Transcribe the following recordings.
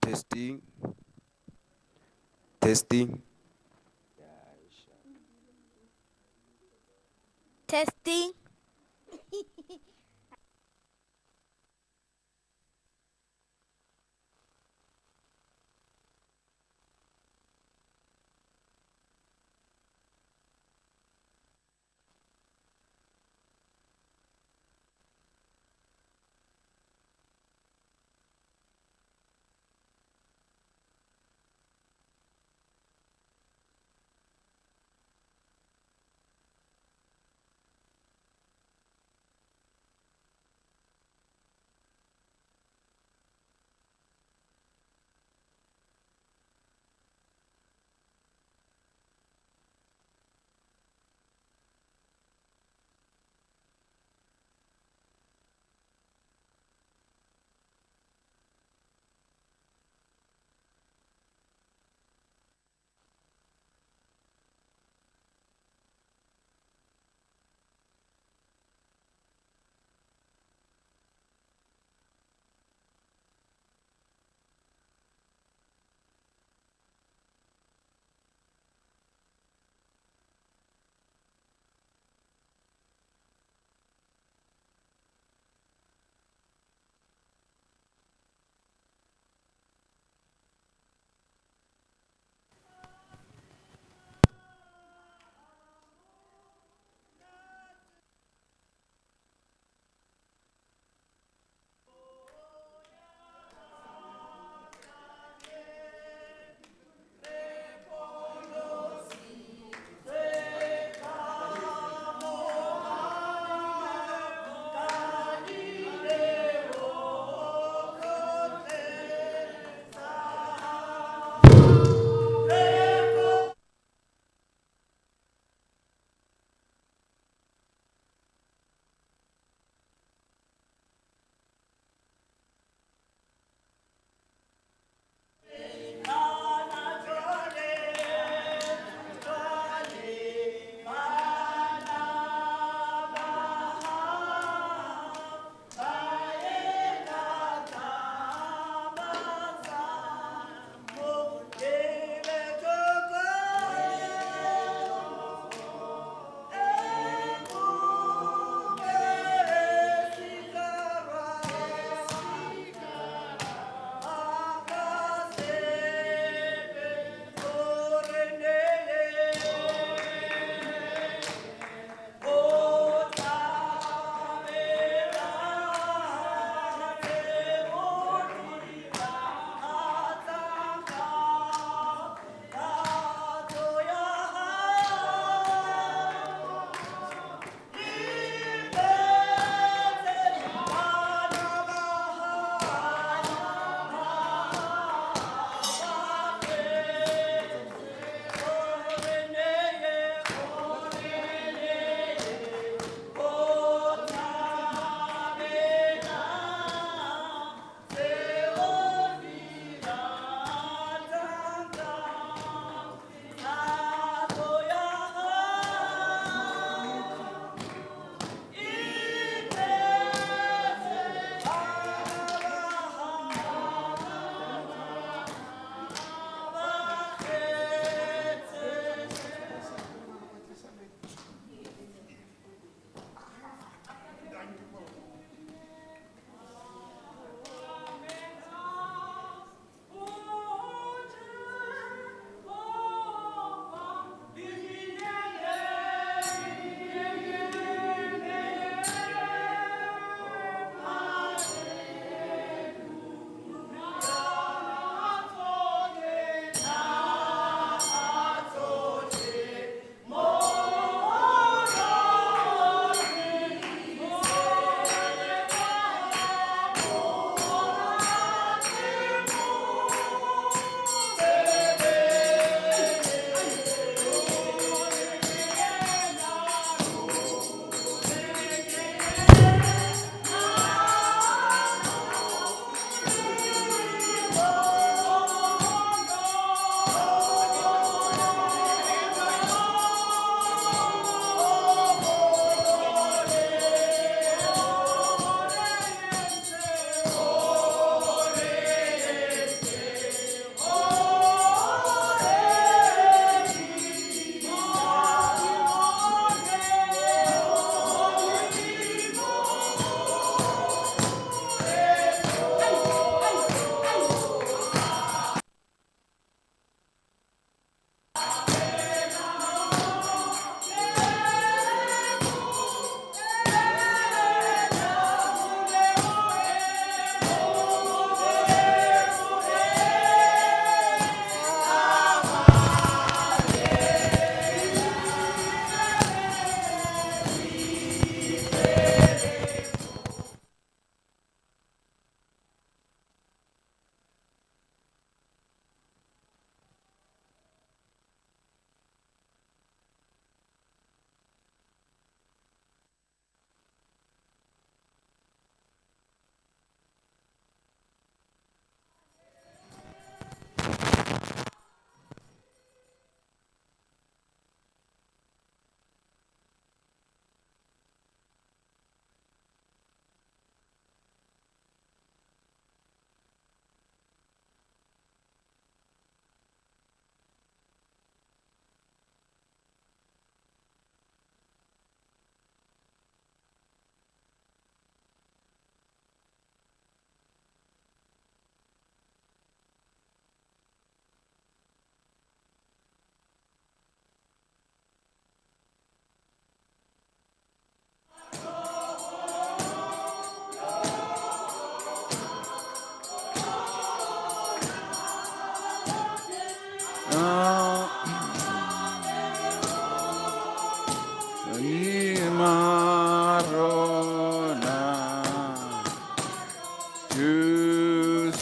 Testing. Testing. Testing.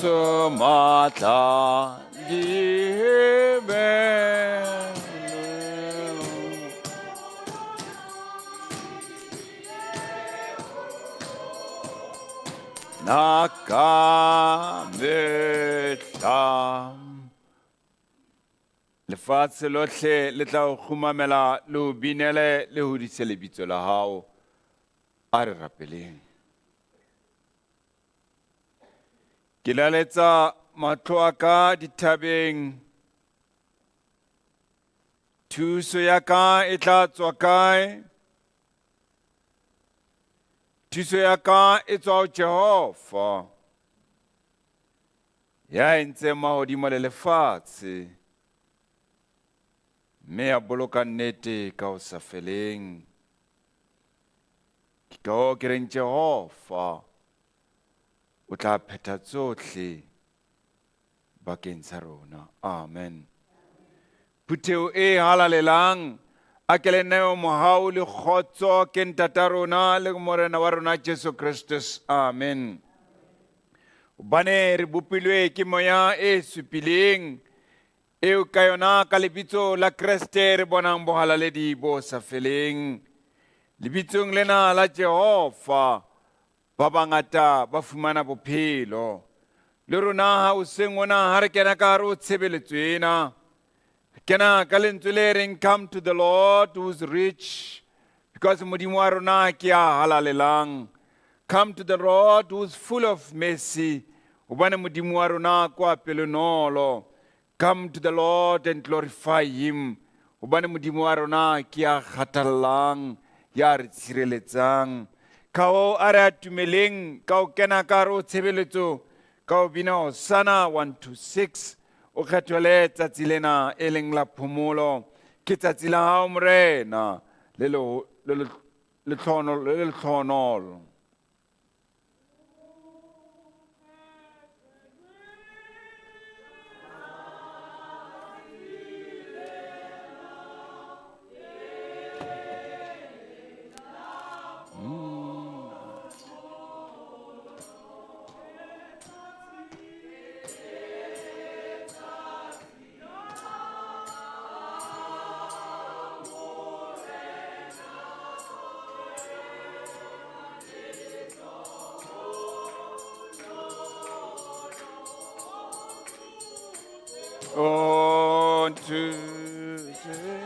Jesu matla di Na ka mehla. Lefatshe lohle le tla o kgumamela le o binele le hodise lebitso la hao. A re rapeleng. Ke laletsa mahlo a ka dithabeng. Thuso ya ka e tla tswa kae? Thuso ya ka e tswa ho Jehova, ya entseng mahodimo le lefatshe, mme ya boloka nnete ka ho sa feleng. Ke ka hoo ke reng Jehova o tla phetha tsohle bakeng sa rona. Amen. Phutheho e halalelang, a ke le neo mohau le kgotso ke Ntata rona le Morena wa rona Jesu Kristus. Amen. Hobane re bopilwe ke moya e supileng, eo ka yona ka lebitso la Kreste re bonang bohalaledi bo sa feleng. Lebitsong lena la Jehova, Ba bangata ba fumana bophelo. Le rona ha hoseng hona ha re kena ka hare ho tshebeletso ena, re kena ka lentswe le reng come to the Lord who is rich, because Modimo wa rona ke ya halalelang. Come to the Lord who is full of mercy, hobane Modimo wa rona ke wa pelonolo. Come to the Lord and glorify him, hobane Modimo wa rona ke ya kgathallang, ya re tshireletsang. Ka hoo a re atumeleng ka ho kena ka hare ho tshebeletso ka ho bina Hosanna 126, o kgethwele tsatsi lena e leng la phomolo. Ke tsatsi la hao Morena le le le lehlohonolo. One, two, three.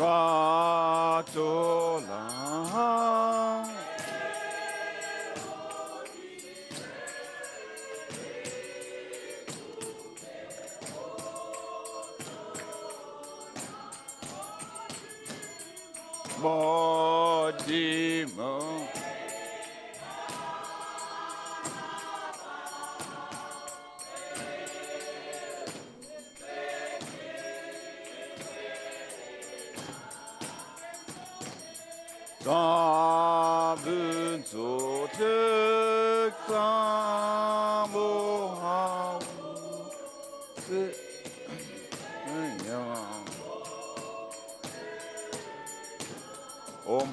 Rato la hao. Modimo. Tsa tsotlhe tsa mohau tse Om.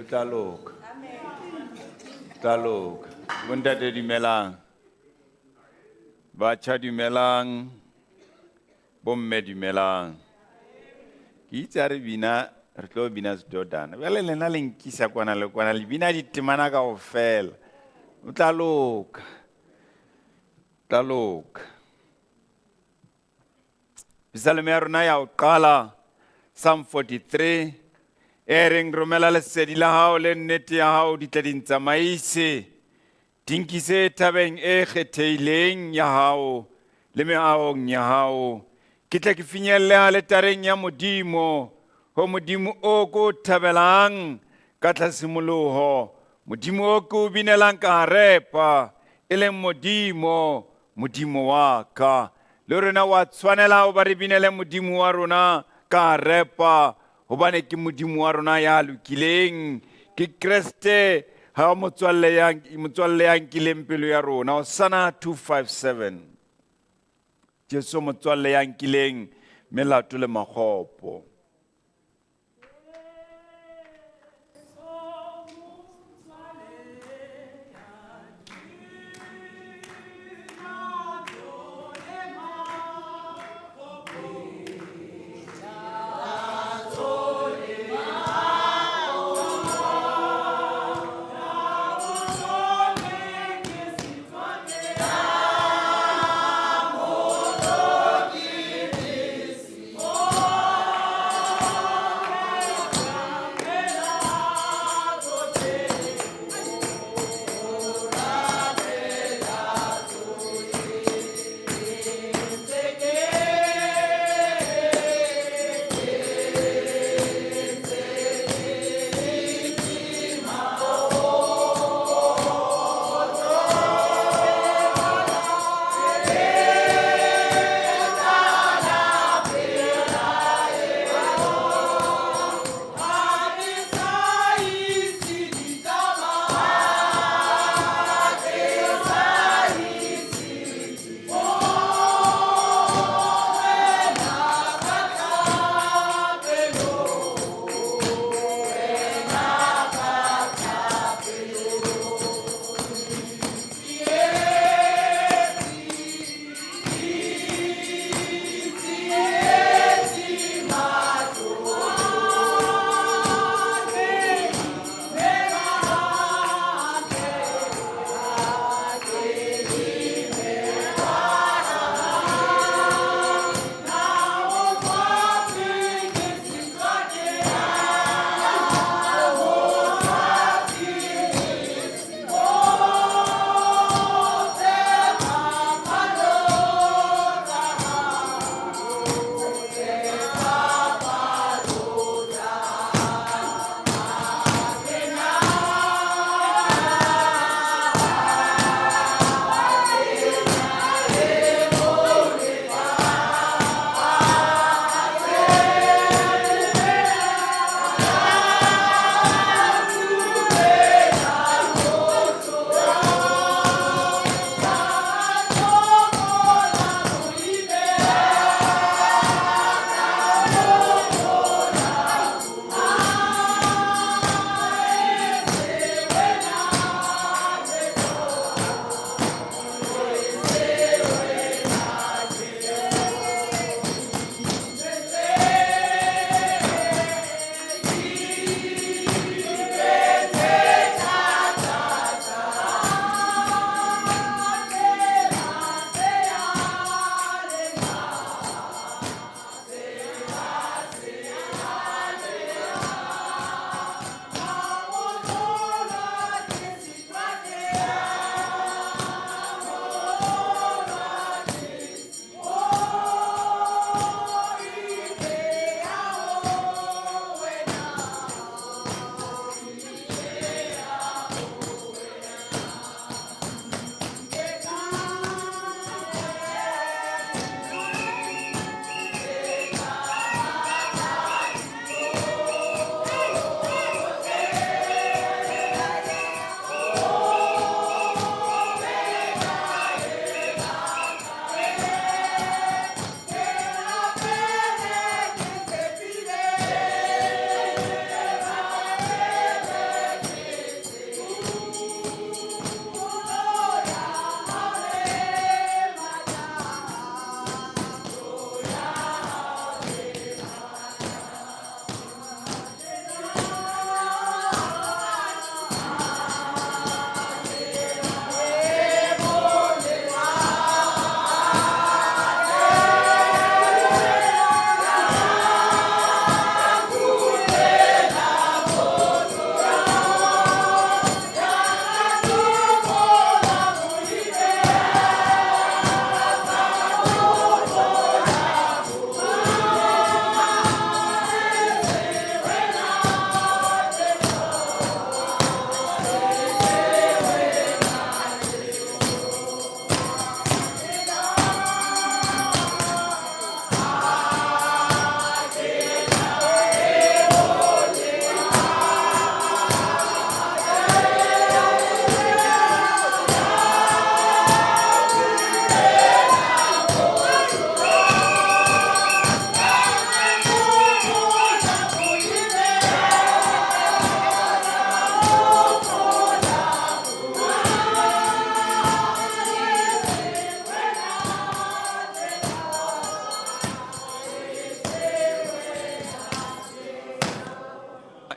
O tla loka. O tla loka. Bontate dumelang. Batjha dumelang. Bomme dumelang. Ke itse ha re bina re tlo bina sedodana. Bjale lena le nkisa kwana le kwana le bina ditemana kaofela. O tla loka. O tla loka. Psalm ya rona ya ho qala Psalm 43 e reng romela lesedi la hao le nnete ya hao di tle di ntsamaise di nkise thabeng e kgethehileng ya hao le meahong ya hao ke tle ke finyelle aletareng ya Modimo ho Modimo o ko thabelang ka tlhasimoloho Modimo o ke o binelang ka harepa e leng Modimo Modimo wa ka le rona wa tshwanela ho ba re binele Modimo wa rona ka harepa hobane ke Modimo wa rona ya lokileng ke Kreste ha motswalle ya motswalle ya nkileng pelo ya rona Hosana 257 Jesu motswalle ya nkileng melato le makgopo.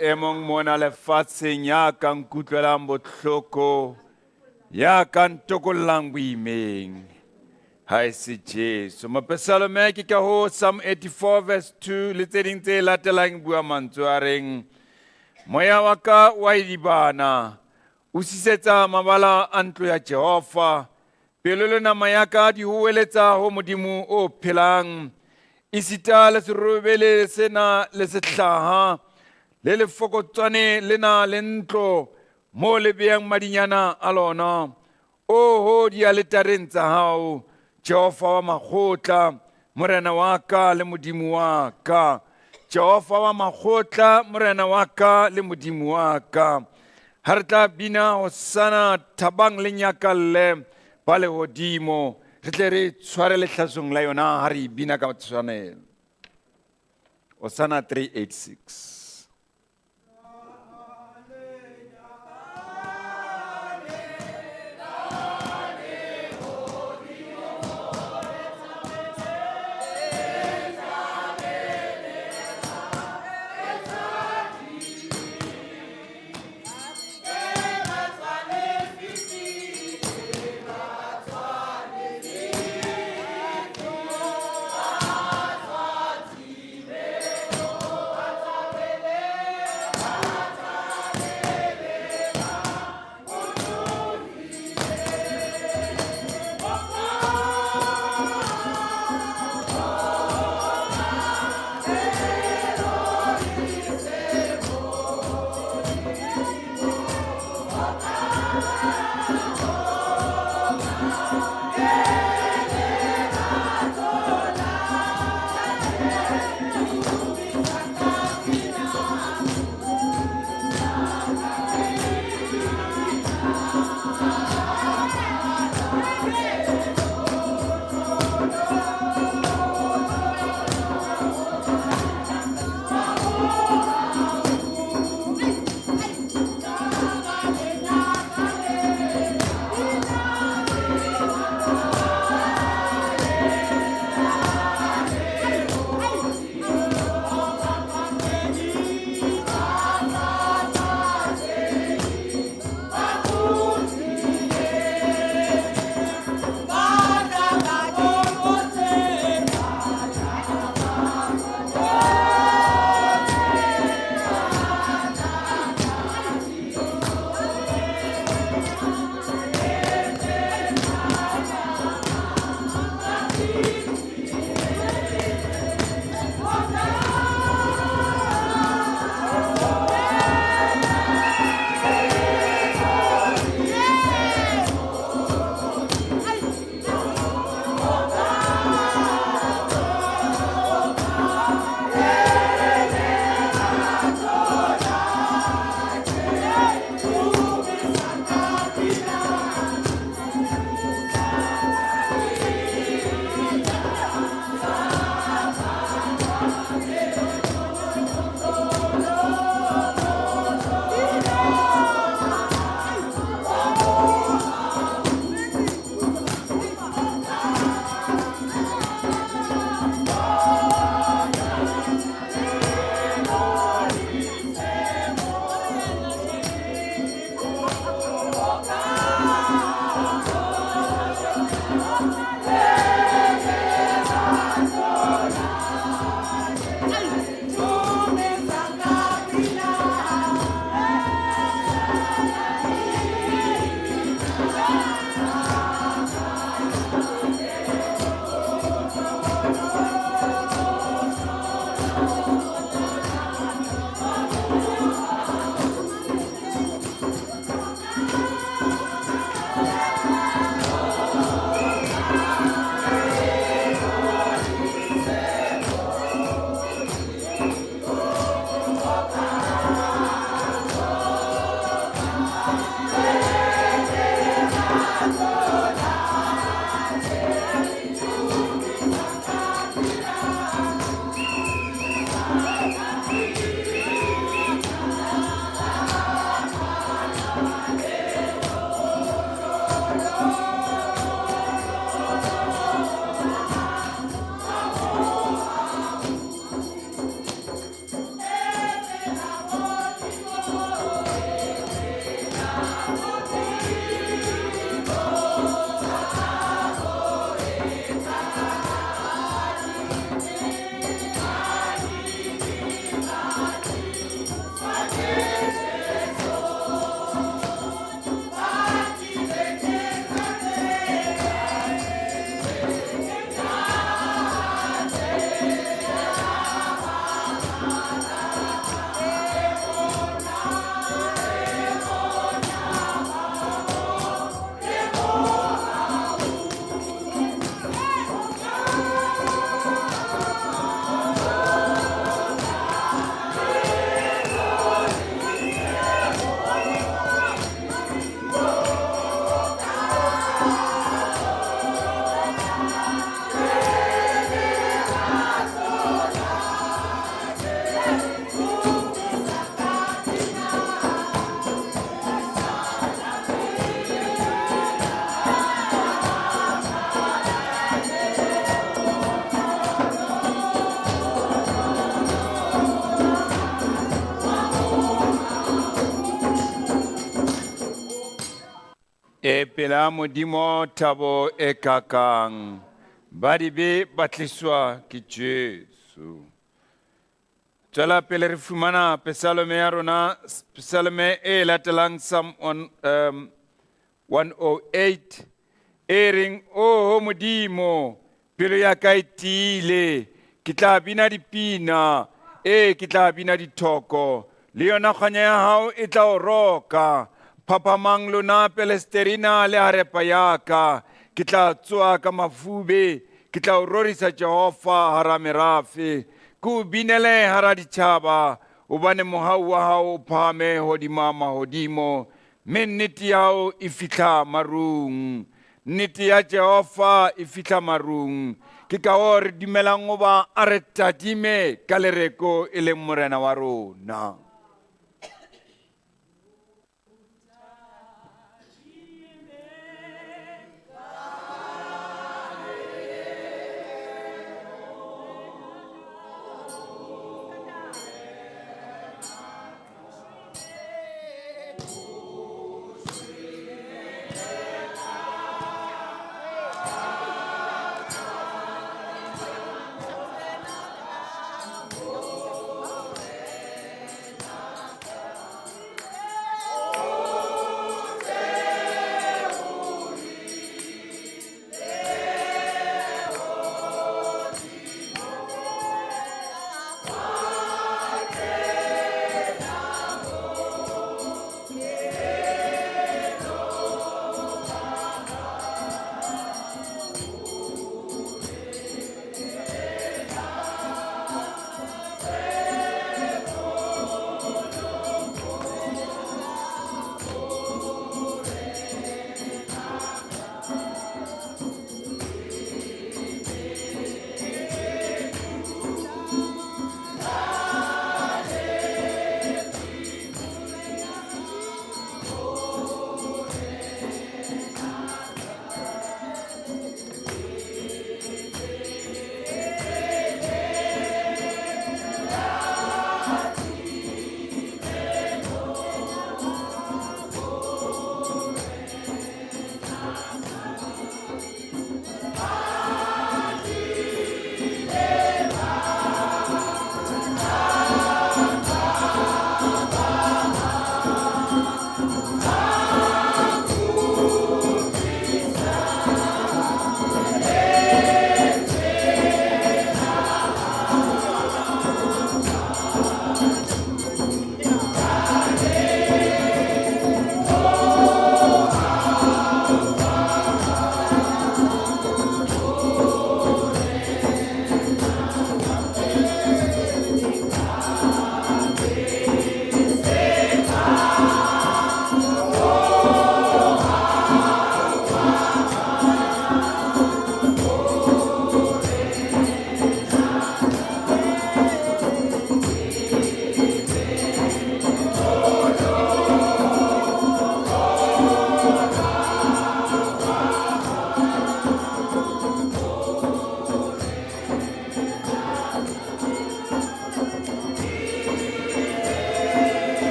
e mong mona lefatsheng ya ka nkutlwelang bohloko, ya ka ntokollang boimeng, ha e se Jesu. Mopesalome ke ka hoo Psalm 84 verse 2 le tse ding tse latelang bua mantswe a reng, Moya wa ka wa idibana, o sisetsa mabala a ntlo ya Jehova. Pelo le nama ya ka di howeletsa ho Modimo o phelang. Esita le serobele sena le sehlaha, le lefokotswane le na le ntlo moo le beang madinyana a lona. Oho dialetareng tsa hao, Jehova wa makgotla, Morena wa ka le Modimo wa ka. Jehova wa makgotla, Morena wa ka le Modimo wa ka. Ha re tla bina hosana, thabang le nyakalle ba lehodimo, re tle re tshware lehlasong la yona ha re e bina ka tshwanelo. Hosana 386. E pela Modimo thabo e kakang, ba dibe ba tliswa ke Jesu. Tswela pele re fumana pesalome ya rona, pesalome e latelang Psalm 108 e reng, Oho Modimo, pelo ya ka e tiile, ke tla bina dipina, ee ke tla bina dithoko, le yona kganya ya hao e tla o roka. Phaphamang lona pelesterina le harepa ya ka, ke tla tsoa ka mafube, ke tla o rorisa Jehova hara merafe, ke o binele hara ditjhaba, hobane mohau wa hao o phahame hodima mahodimo, mme nnete ya hao e fihla marung. Nnete ya Jehova e fihla marung. Ke ka hoo re dumelang hoba a re tadime ka lereko e leng Morena wa rona.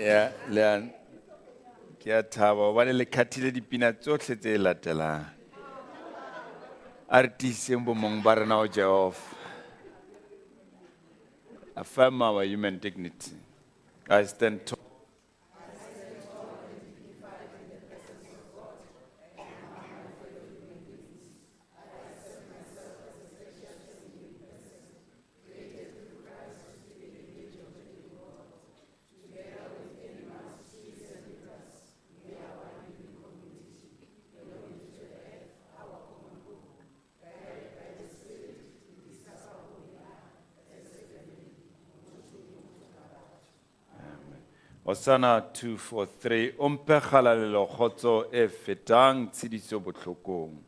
Ya, le ke a thaba hobane le khathile dipina tsohle tse latelang. A re tiiseng bomong ba rena ho Jehova. Affirm our human dignity. I stand tall. Hosanna 243 o mphe kgalalelo kgotso e fetang tshediso bohlokong.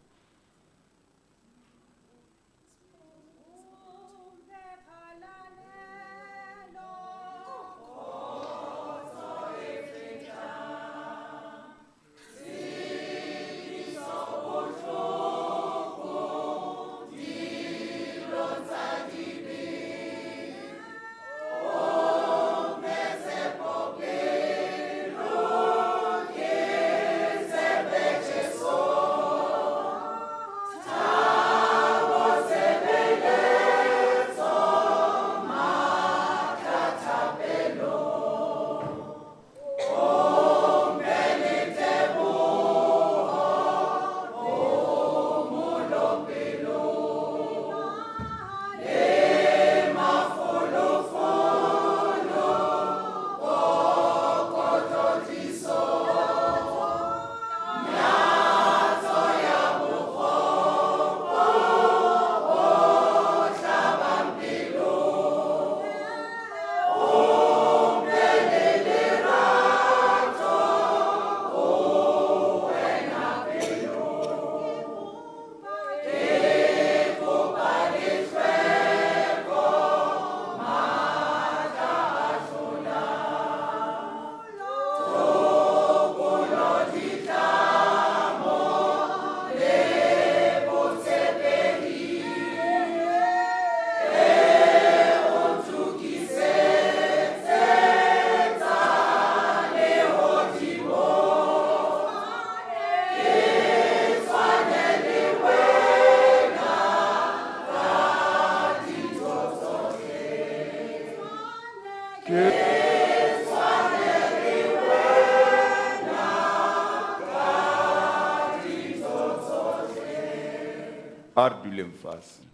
A re duleng fatshe.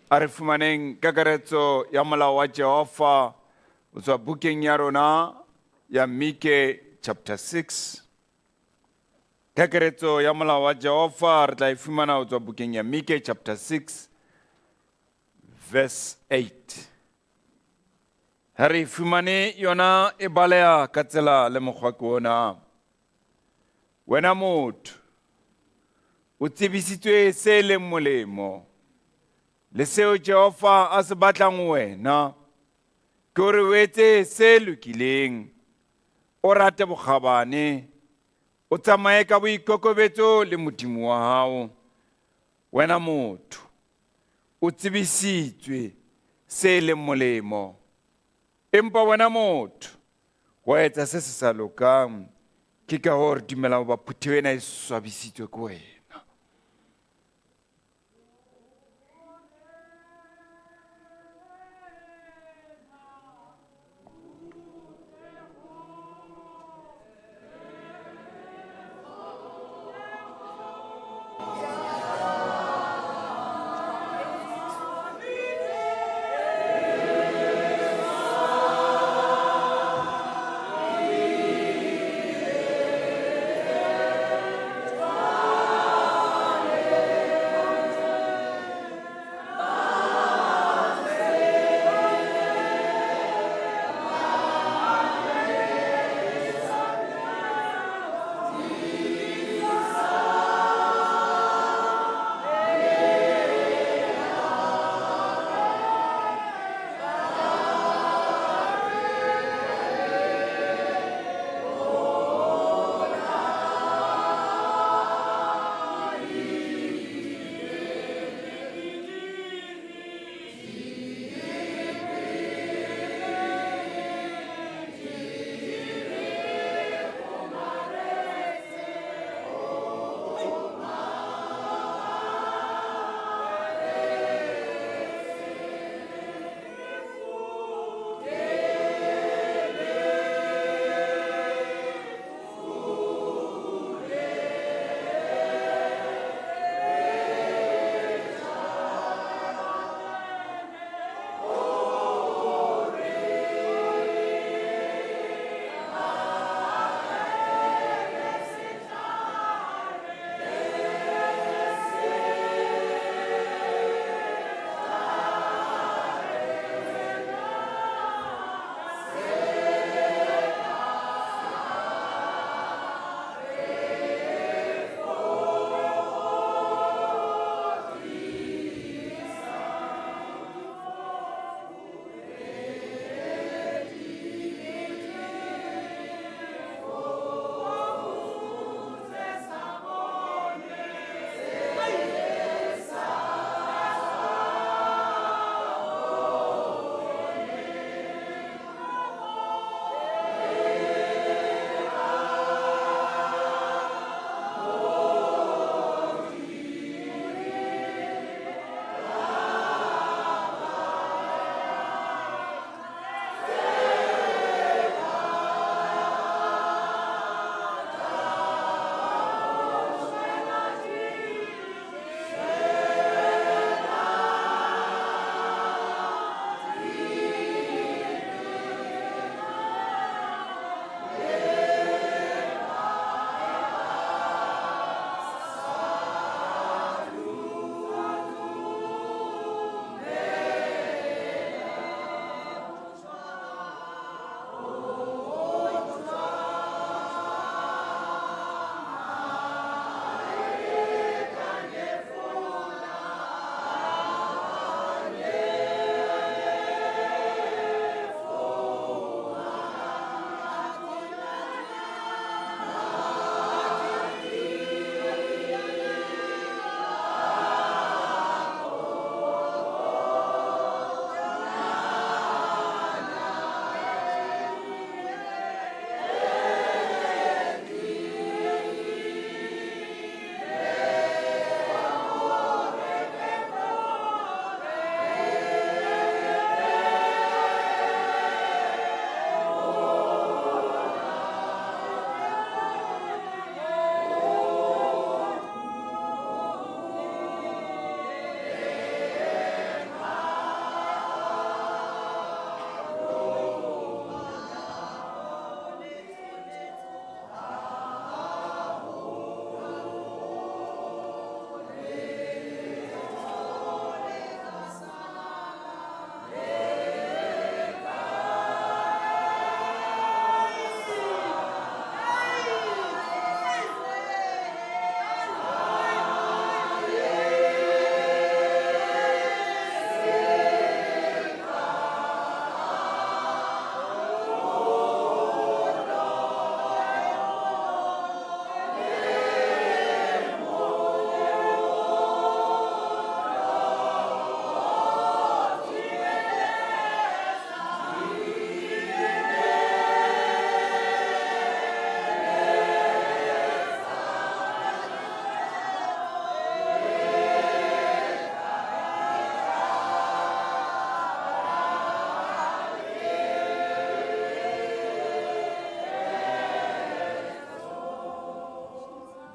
A re fumaneng kakaretso ya molao wa Jehova ho tswa bukeng ya rona ya Mike chapter 6. Kakaretso ya molao wa Jehova re tla e fumana ho tswa bukeng ya Mike chapter 6, verse 8. Ha re e fumane yona e baleha ka tsela le mokgwa ke ona. Wena motho, o tsebisitswe se leng molemo le seo Jehova a se batlang ho wena, ke hore o etse se lokileng, o rate bokgabane, o tsamaye ka boikokobetso le Modimo wa hao. Wena motho, o tsebisitswe se leng molemo, empa wena motho, wa etsa se se sa lokang. Ke ka hoo re dumelang hoba phutheho ena e swabisitswe ke wena.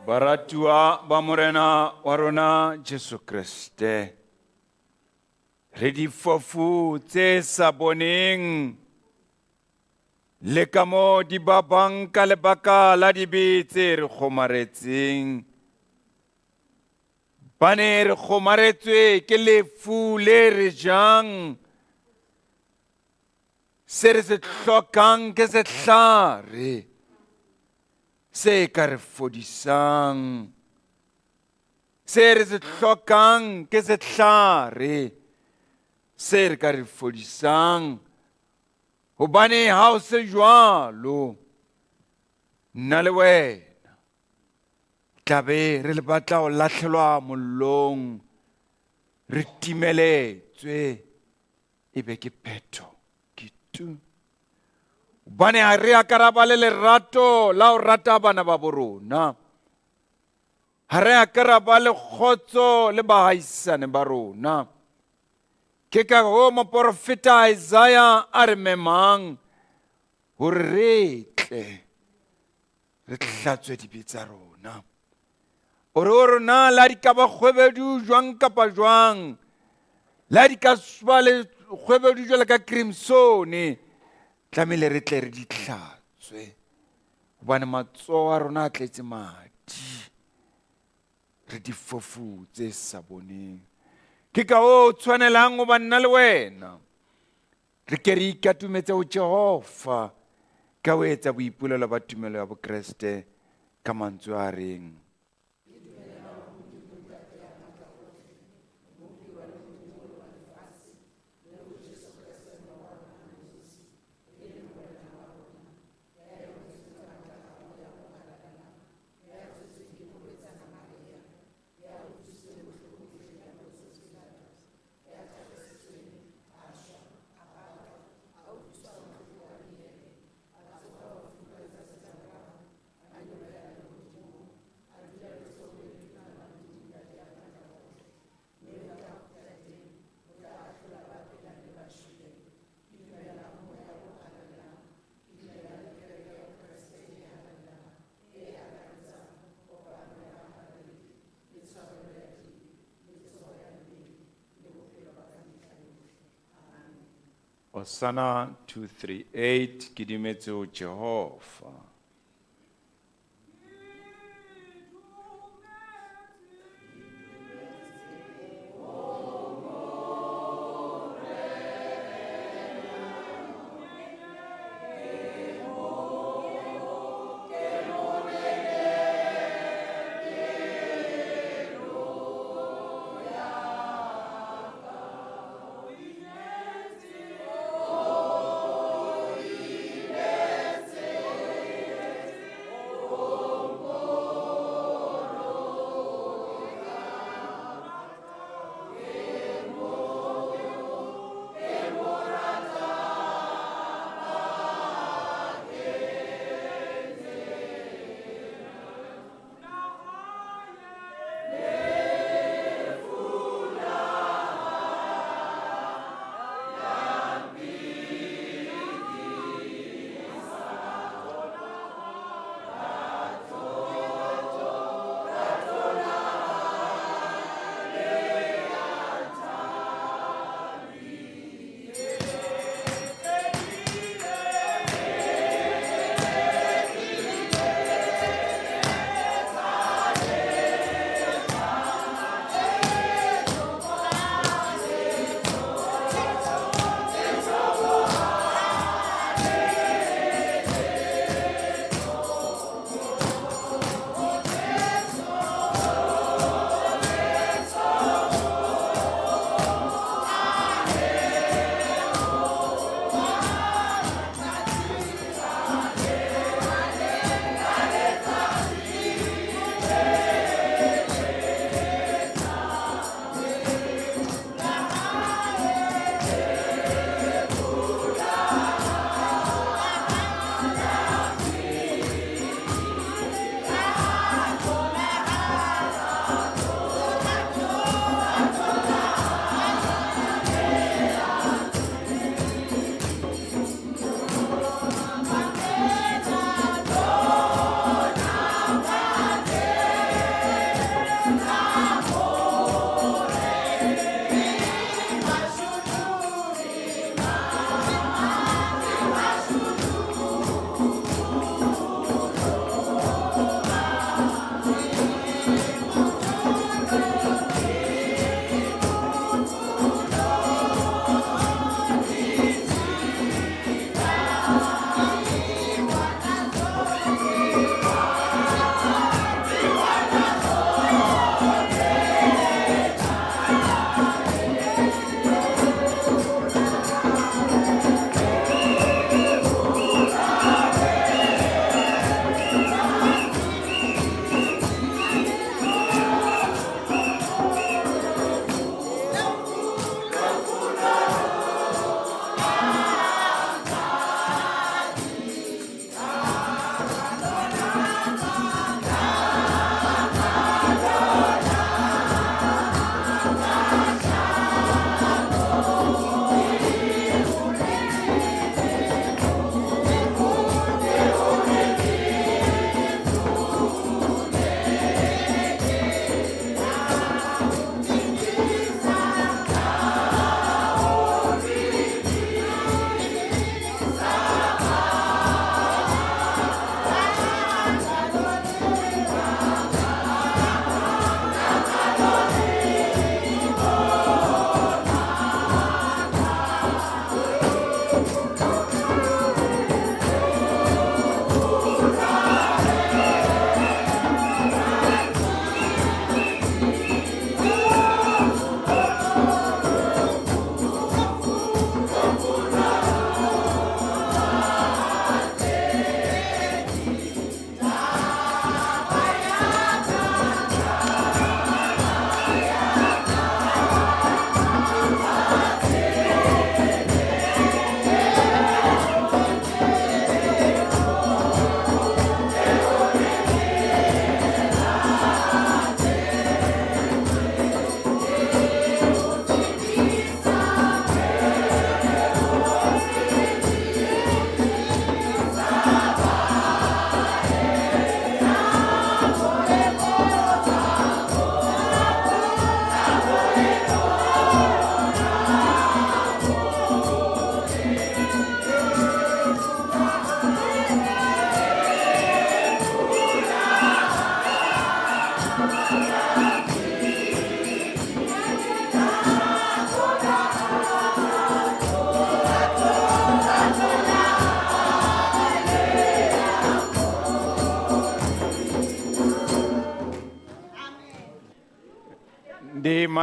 Baratuwa ba Morena wa rona Jesu Kriste, re difofu tse sa boneng le ka mo di ba bang ka lebaka la dibe tse re kgomaretseng. Ba ne re kgomaretswe ke lefu le re jang. Se re se hlokang ke sehlare se ka re fodisang. Se re se hlokang ke sehlare se re ka re fodisang. Hobane ha o se jwalo, nna le wena tlabe re le batla ho lahlelwa mollong, re timeletswe, e be ke phetho ke tu. Hobane ha re a ka ra ba le lerato la ho rata bana ba bo rona, ha re a ka ra ba le kgotso le bahaisane ba rona. Ke ka hoo moporofeta Isaiah a re memang hore re tle re hlatswe dibe tsa rona. O re o rona la di ka ba kgwebedu jwang kapa jwang, la di ka ba le kgwebedu jwalo ka crimsone, tlamehile re tle re di hlatswe, hobane matsoho a rona a tletse madi, re difofu tse sa boneng. Ke ka hoo tshwanelang ho ba nna le wena re ke re ikatumetse ho Jehova ka ho etsa boipolelo ba tumelo ya Bokreste ka mantswe a reng, Hosanna 238, ke dumetse ho Jehova.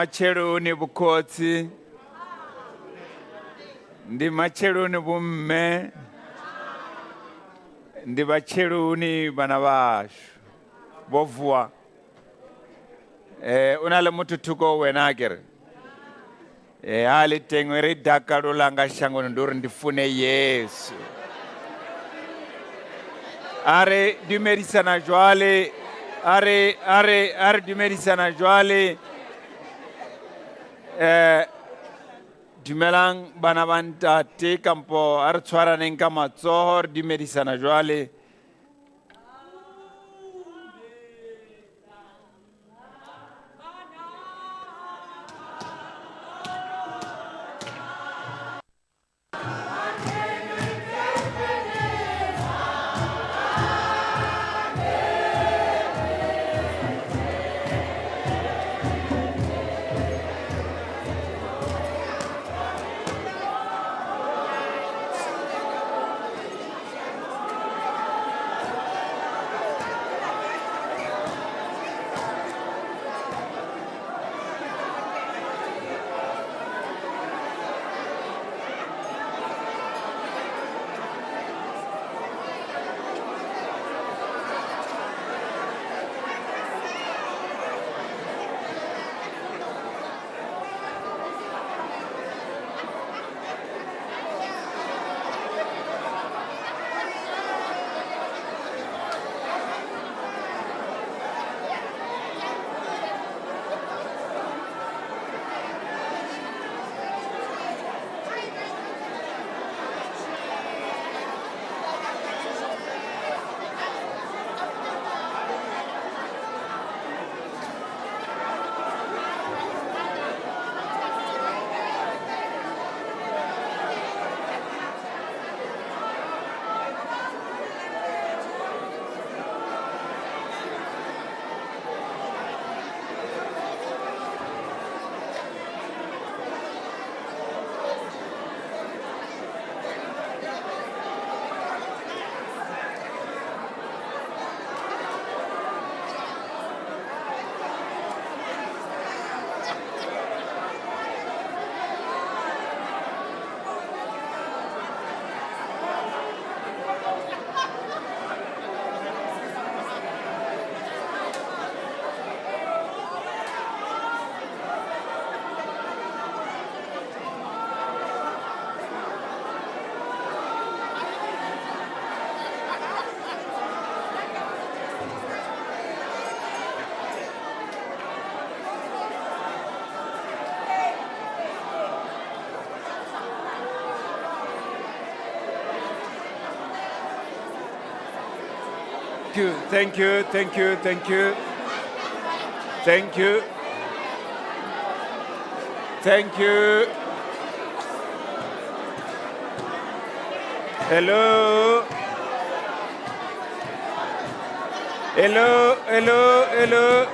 Matsheloni vhukhotsi. Ndi matsheloni vhomme. Ndi vhatsheloni vhana vhashu. Vho vuwa. O na le motho thoko wena akere. Ha le teng re dakalo langa shangoni ndi uri ndi fune Yesu. A re dumedisana jwale, a re dumedisana jwale. Dumelang bana ba ntate kampo a re tshwaraneng ka matsoho re dumedisana jwale. Thank you, thank you, thank you, thank you. Thank you. Hello. Hello, hello, hello.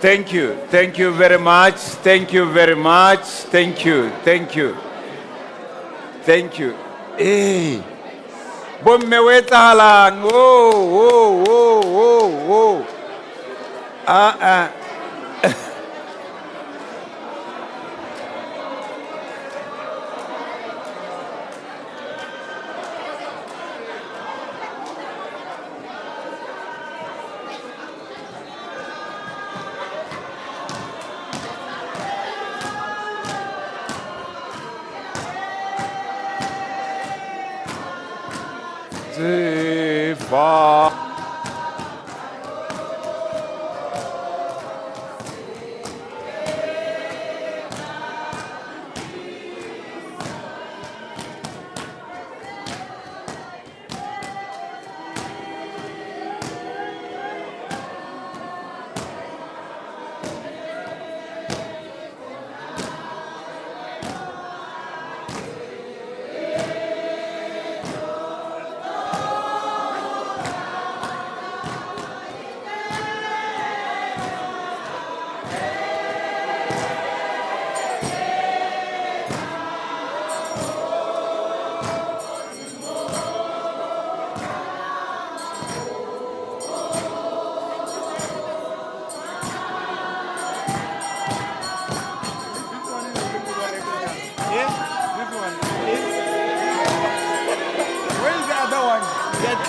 Thank you. Thank you very much. Thank you very much. Thank you. Thank you. Thank you. Hey. Bomme o etsahalang? Oh, oh, oh, oh, oh. Ah, ah. Zifa.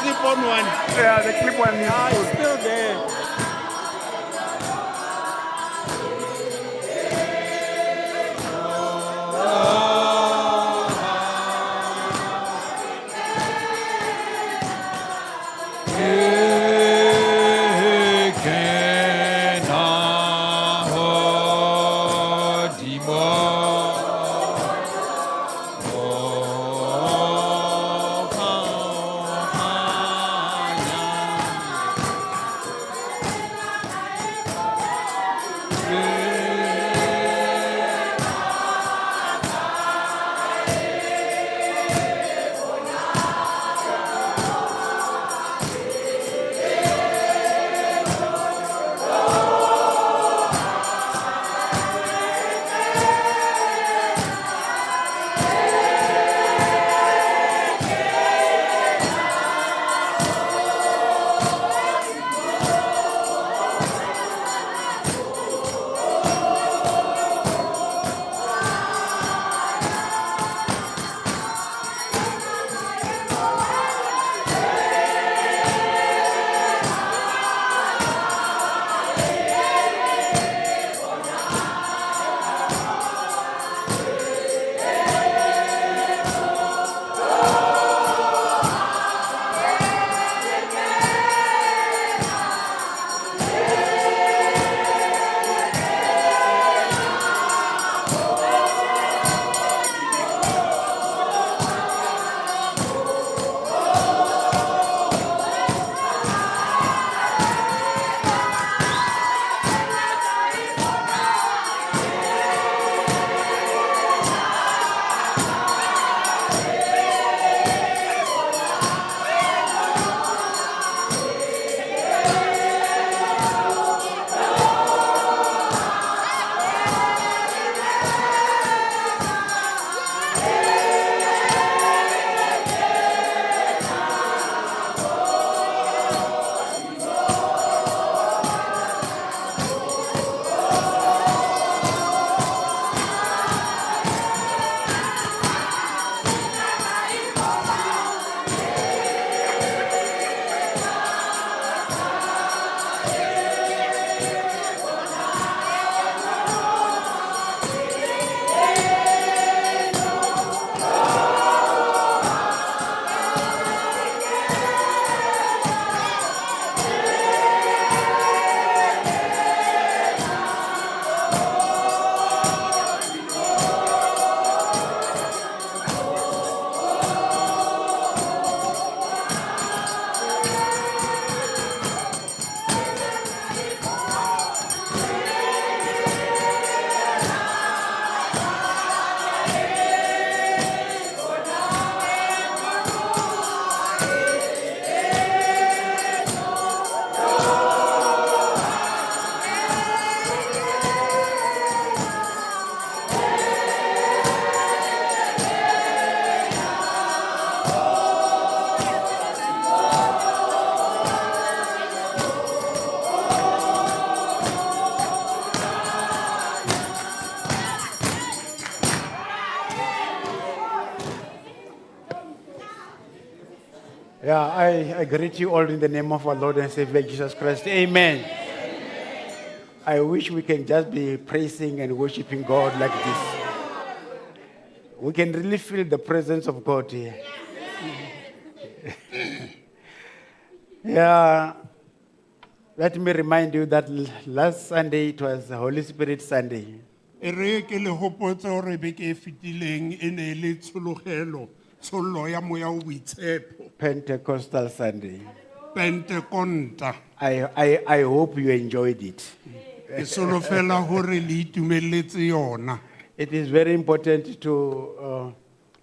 clip on one. Yeah, the clip one is Ah, it's still there. Yeah, I greet you all in the name of our Lord and Savior Jesus Christ. Amen. I wish we can just be praising and worshiping God like this. We can really feel the presence of God here. Yeah. Let me remind you that last Sunday it was Holy Spirit Sunday. E re ke le hopotse hore beke e fetileng e ne e le tshologelo, tshollo ya moya o boitshepo, Pentecostal Sunday. Pentekonta. I hope you enjoyed it. Ke solofela hore le itumeletse yona. It is very important to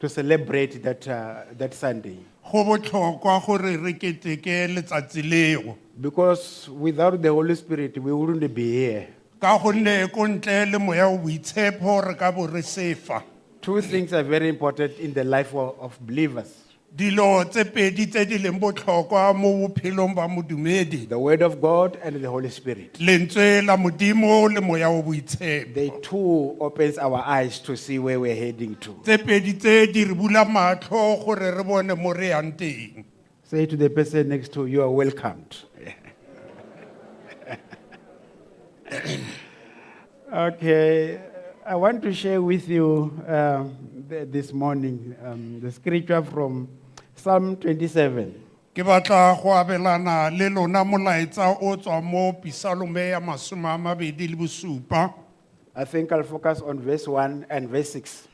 celebrate that Sunday. Go botlhokwa gore re keteke letsatsi leo. Because without the Holy Spirit, we wouldn't be here. Ka gonne ko ntle le moya o boitshepo re ka bo re sefa. Two things are very important in the life of believers. Dilo tse pedi tse di leng botlhokwa mo bophelong ba modumedi. The Word of God and the Holy Spirit. Lentswe la Modimo le moya o boitshepo. The two opens our eyes to see where we're heading to. Tse pedi tse di re bula matlho gore re bone mo re yang teng. Say to the person next to you, you are welcomed. Okay, I want to share with you this morning the scripture from Psalm 27. Ke batla go abelana le lona molaetsa o tswa mo Pisalome ya 27. I think I'll focus on verse 1 and verse 6.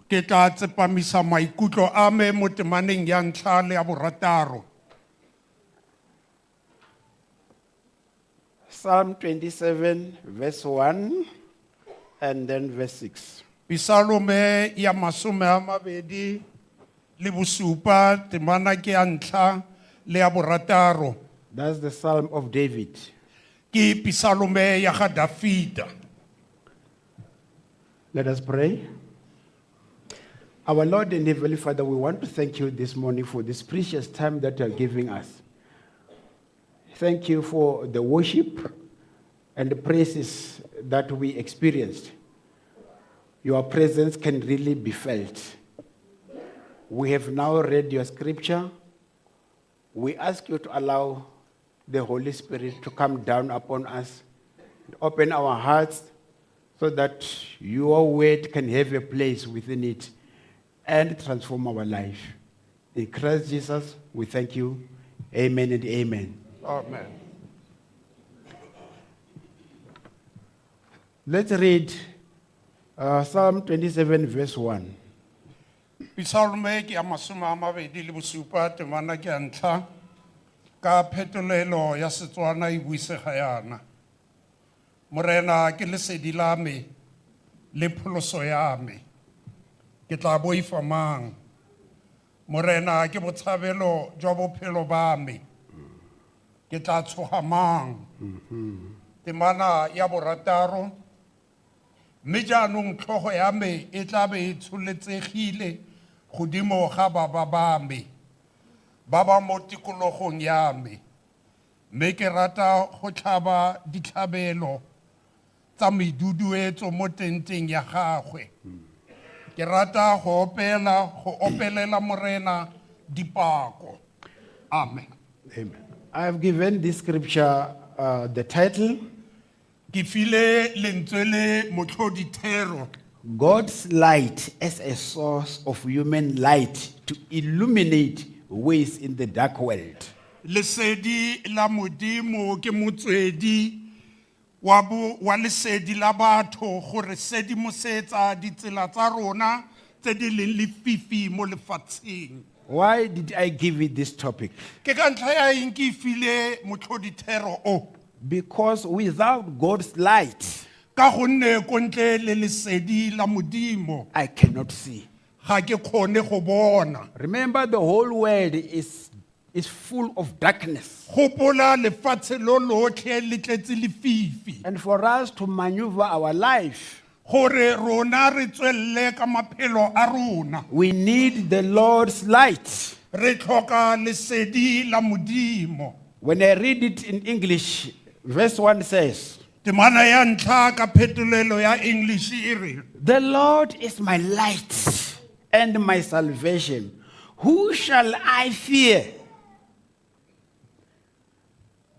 Ke tla tsepamisa maikutlo a me mo temaneng ya ntlha le ya borataro. Psalm 27, verse 1, and then verse 6. Pisalome ya 27 temana ke ya ntlha le ya borataro. That's the Psalm of David. Ke Pisalome ya ga Dafita. Let us pray. Our Lord and Heavenly Father, we want to thank you this morning for this precious time that you are giving us. Thank you for the worship and the praises that we experienced. Your presence can really be felt. We have now read your scripture. We ask you to allow the Holy Spirit to come down upon us, and open our hearts so that your word can have a place within it and transform our life. In Christ Jesus, we thank you. Amen and amen. Amen. Let's read Psalm 27, verse 1. Pisalome ke ya 27 temana ke ya ntlha ka phetolelo ya Setswana e buisega yana. Morena ke lesedi la me le pholoso ya me. Ke tla boifa mang? Morena ke botshabelo jwa bophelo ba me. Ke tla tshoga mang? Temana ya borataro. Mme jaanong tlhogo ya me e tla be e tsholetsegile godimo ga baba ba me, ba ba mo tikologong ya me. Mme ke rata go tlhaba ditlhabelo tsa meduduetso mo tenteng ya gagwe. Ke rata go opela, go opelela Morena dipako. Amen. Amen. I have given this scripture the title, Ke file lentswe le motlhodi thero. God's Light as a Source of Human Light to Illuminate Ways in the Dark World. Lesedi la Modimo ke motswedi wa bo wa lesedi la batho gore sedimosetsa ditsela tsa rona tse di leng lefifi mo lefatsheng. Why did I give it this topic? Ke ka ntlha ya eng ke e file motlhodi thero o? Because without God's light, Ka gonne ko ntle le lesedi la Modimo I cannot see. ga ke kgone go bona. Remember, the whole world is full of darkness. Gopola lefatshe lo lotlhe le tletse lefifi. And for us to maneuver our life, Gore rona re tswelle ka maphelo a rona. we need the Lord's light. Re tlhoka lesedi la Modimo. When I read it in English, verse 1 says, Temana ya ntlha ka phetolelo ya English e re, The Lord is my light and my salvation. Who shall I fear?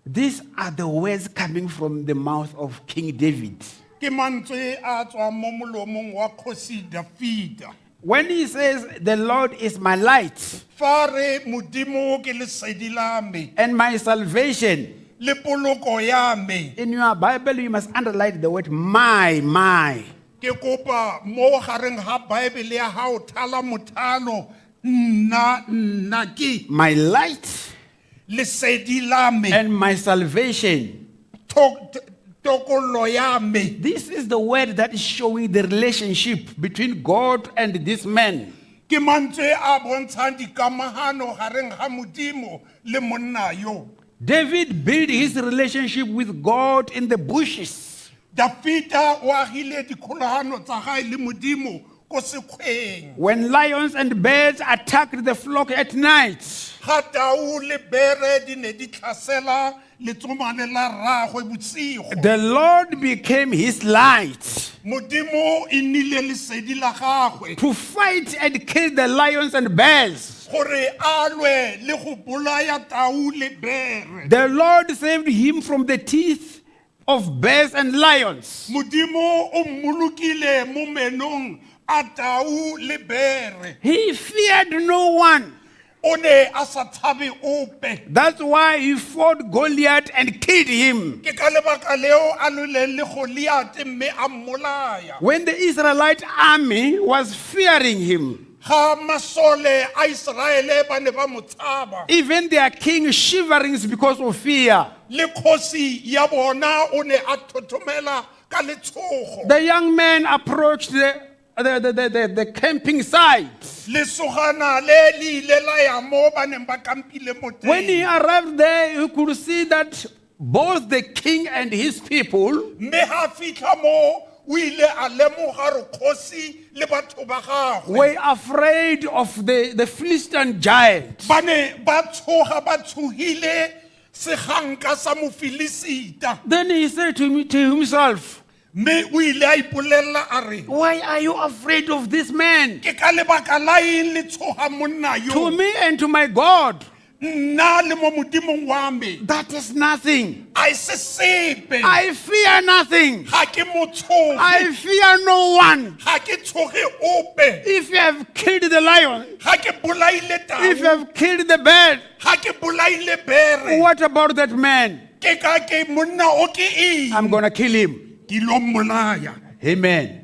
These are the words coming from the mouth of King David. Ke mantswe a tswang mo molomong wa kgosi Dafita. When he says, The Lord is my light Fa re Modimo ke lesedi la me and my salvation, le poloko ya me. in your Bible, you must underline the word my, my. Ke kopa mo gareng ga Bible ya hao thala mothalo nna nna ke My light lesedi la me and my salvation. Tokollo ya me. This is the word that is showing the relationship between God and this man. Ke mantswe a bontshang dikamahano gareng ga Modimo le monna yo. David built his relationship with God in the bushes. Dafita o agile dikgolagano tsa gae le Modimo ko sekgweng. When lions and bears attacked the flock at night, Ga tau le bere di ne di tlhasela letsomane la rraagwe bosigo. the Lord became his light Modimo e nnile lesedi la gagwe to fight and kill the lions and bears. Gore a lwe le go bolaya tau le bere. The Lord saved him from the teeth of bears and lions. Modimo o mmolokile mo menong a tau le bere. He feared no one. O ne a sa tshabe ope. That's why he fought Goliath and killed him. Ke ka lebaka leo a lweleng le Goliate mme a mmolaya. When the Israelite army was fearing him, Ga masole a Israele ba ne ba mo tshaba, even their king shivering because of fear, le kgosi ya bona o ne a thothomela ka letshogo. the young man approached the camping site. Lesogana le le ile la ya mo ba neng ba kampile mo When he teng. arrived there, he could see that both the king and his people Mme ha fitlha mo o ile a lemoga gore kgosi le batho ba gagwe were afraid of the Philistine giant. ba ne ba tshoga ba tshogile seganka sa mofilisita. Then he said to himself, Mme o ile a ipolelela a re, "Why are you afraid of this man? ke ka lebaka la eng le tshoga monna To yo? me and to my God, Nna le mo modimong wa me that is nothing. a e se sepe. I fear nothing. Ga ke mo tshoge. I fear no one. Ga ke tshoge ope. If you have killed the lion, Ga ke bolaile tau, if you have killed the bear, ga ke bolaile bere, what about that man? ke ka ke monna o ke eng? I'm going to kill him." Ke ilo mmolaya. Amen.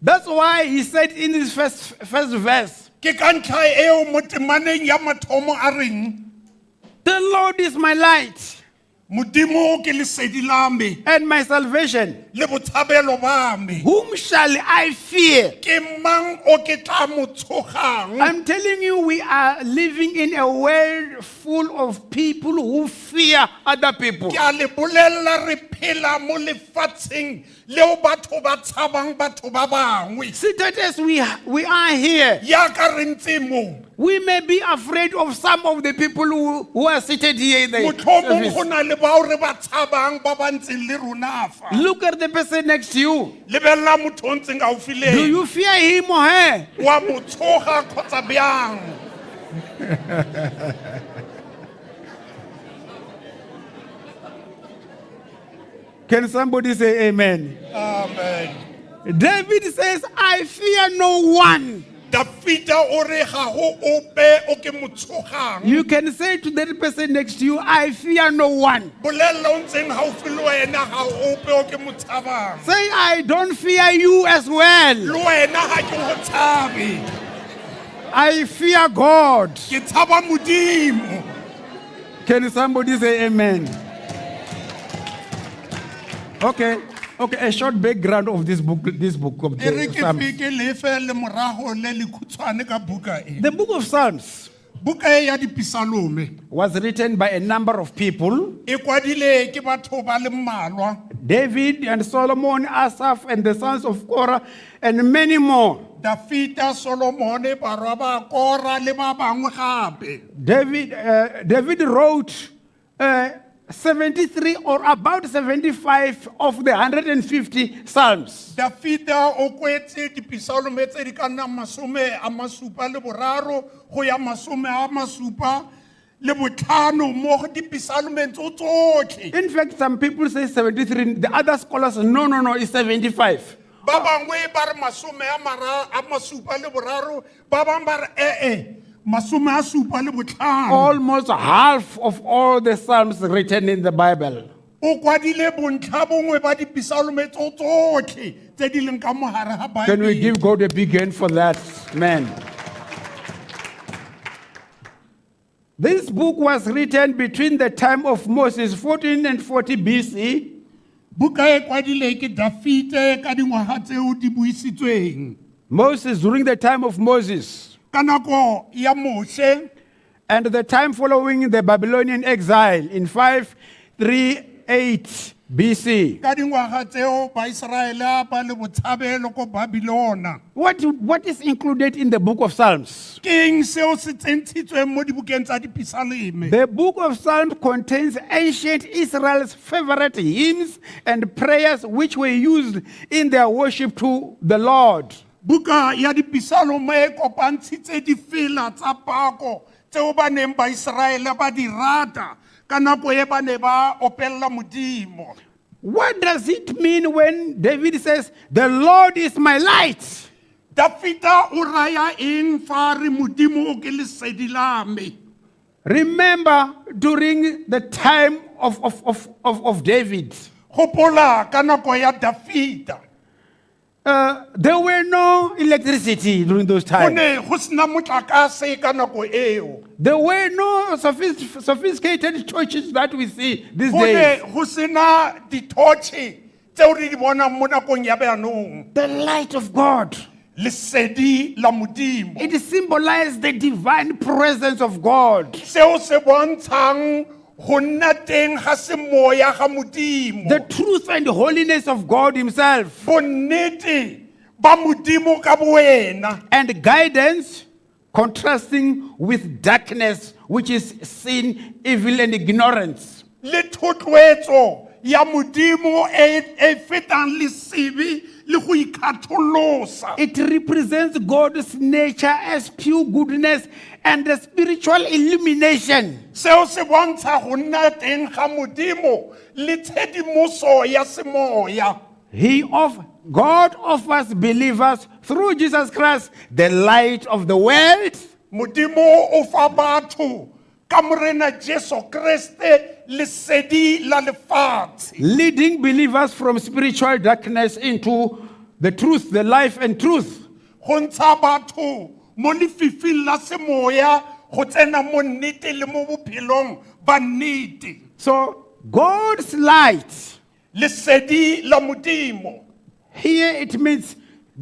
That's why he said in his first verse, Ke ka ntlha eo mo temaneng ya mathomo a reng, "The Lord is my light Modimo ke lesedi la me and my salvation. le botshabelo ba me. Whom shall I fear?" Ke mang o ke tla mo tshogang? I'm telling you, we are living in a world full of people who fear other people. Ke a le bolella re phela mo lefatsheng leo batho ba tshabang batho ba bangwe. Seated as we are here, Yaka re ntse mo, we may be afraid of some of the people who are seated here in the motlhomong service. go na le bao re ba tshabang ba ba ntseng le rona fa. Look at the person next to you. Lebelela motho o ntseng gaufi le Do ena. you fear him or her? Wa mo tshoga kgotsa bjang? Can somebody say amen? Amen. David says, "I fear no one." Dafita o re ga go ope o ke mo tshogang. You can say to that person next to you, "I fear no one." Bolelela o ntseng gaufi le wena ga ope o ke mo tshabang. Say, "I don't fear you as well. Le wena ga ke go tshabe. I fear God." Ke tshaba Modimo. Can somebody say amen? Okay, okay, a short background of this book of E re the ke Psalms. feke lefe le morago le le khutshwane ka buka e. The book of Psalms Buka e ya dipisalome was written by a number of people. e kwadile ke batho ba le mmalwa. David and Solomon, Asaph and the sons of Korah, and many more. Dafita, Solomone, barwa ba Kora le ba bangwe gape. David wrote 73 or about 75 of the 150 Psalms. Dafita o kwetse dipisalome tse di ka nnang 73 go ya 75 mo go dipisalomeng tso tsotlhe. In fact, some people say 73. The other scholars, no, no, no, it's 75. Ba bangwe ba re 73, ba bangwe ba re ee, 75. Almost half of all the Psalms written in the Bible. O kwadile bontlha bongwe ba dipisalome tso tsotlhe tse di leng ka mo gare ga Can we Baebele. give God a big hand for that, man? This book was written between the time of Moses, 14 and 40 BC, Buka e kwadile ke Dafite ka dingwaga tseo di buisitsweng. Moses, during the time of Moses, Ka nako ya Moshe and the time following the Babylonian exile in 538 BC. ka dingwaga tseo Baiseraele ba le botshabelo ko Babylona. What is included in the book of Psalms? Ke eng seo se tsentshitsweng mo dibukeng tsa dipisaleme? The book of Psalms contains ancient Israel's favorite hymns and prayers which were used in their worship to the Lord. Buka ya dipisalome e kopantshitse difela tsa pako tseo ba neng ba Iseraele ba di rata ka nako e ba ne ba opella Modimo. What does it mean when David says, The Lord is my light? Dafita o raya eng fa a re Modimo o ke lesedi la me? Remember during the time of David, Gopola ka nako ya Dafita. There were no electricity during those Go times. ne go sena motlakase ka nako eo. There were no sophisticated churches that we see these Go ne days. go sena ditotšhe tseo re di bonang mo nakong ya jaanong. The light of God. Lesedi la Modimo. It symbolizes the divine presence of God. Seo se bontshang go nna teng ga semoya ga Modimo. The truth and holiness of God Himself. Bonnete ba Modimo ka boena. And guidance contrasting with darkness, which is sin, evil, and ignorance. Le thotloetso ya Modimo e e fetang le sebe le go ikgatholosa. It represents God's nature as pure goodness and the spiritual illumination. Seo se bontsha go nna teng ga Modimo le tshedimoso ya semoya. He of God offers believers through Jesus Christ the light of the world. Modimo o fa batho ka Morena Jesu Kriste lesedi la lefatshe. Leading believers from spiritual darkness into the truth, the life and truth. Go ntsha batho mo lefifing la semoya go tsena mo nnete le mo bophelong ba nnete. So God's light, Lesedi la Modimo. Here it means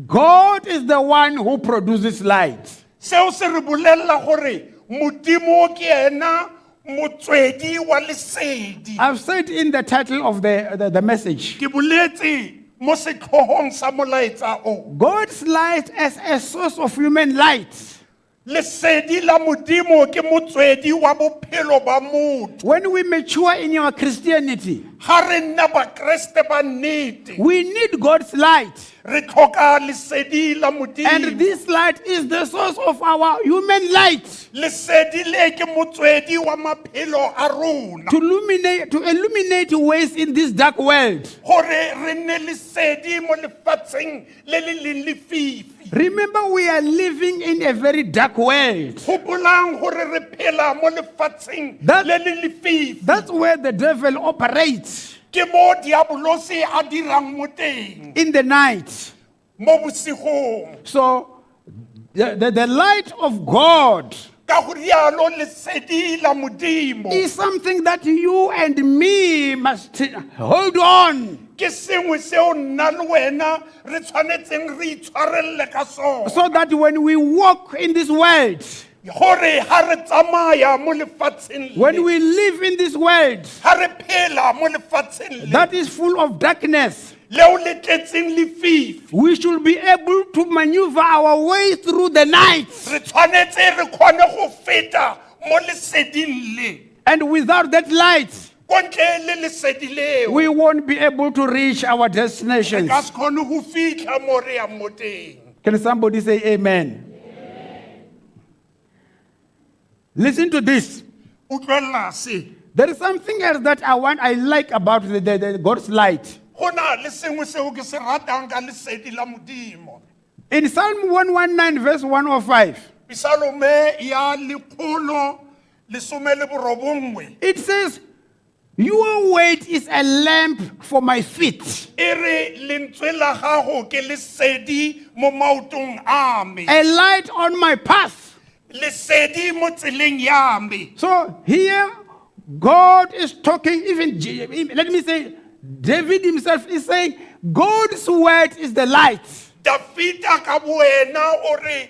God is the one who produces light. Seo se re bolella gore Modimo ke ena motswedi wa lesedi. I've said in the title of the message, Ke boletse mo setlhogong sa molaetsa o. God's light as a source of human light. Lesedi la Modimo ke motswedi wa bophelo ba motho. When we mature in our Christianity, Ga re nna bakreste ba nnete, we need God's light. Re tlhoka lesedi la Modimo. And this light is the source of our human light. Lesedi le ke motswedi wa maphelo a rona. To illuminate ways in this dark world. Gore re nne lesedi mo lefatsheng le le leng lefifi. Remember, we are living in a very dark world. Gopolang gore re phela mo lefatsheng le le lefifi. That's where the devil operates Ke mo diabolose a dirang mo teng in the night. Mo bosigong. So, the light of God Ka go rialo lesedi la Modimo is something that you and me must hold on ke sengwe seo nna le wena re tshwanetseng re itshwarelele ka sona. So that when we walk in this world, Gore ha re tsamaya mo lefatsheng le, when we live in this world ha re phela mo lefatsheng le that is full of darkness, leo le tletseng lefifi, we should be able to maneuver our way through the night. Re tshwanetse re kgone go feta mo leseding le. And without that light, Ko ntle le lesedi leo, we won't be able to reach our re destinations. ka se kgone go fitlha mo re yang mo teng. Can somebody say amen? Listen to this. Utlwelela se. There is something else that I like about the God's light. Go na le sengwe seo ke se ratang ka lesedi la Modimo. In Psalm 119, verse 105, Pisalome ya 119, it says, "Your word is a lamp for my feet, e re lentswe la gago ke lesedi mo maotong a me, a light on my path." Lesedi mo tseleng ya me. So here, God is talking, even, let me say, David himself is saying, God's word is the light. Dafita ka boena o re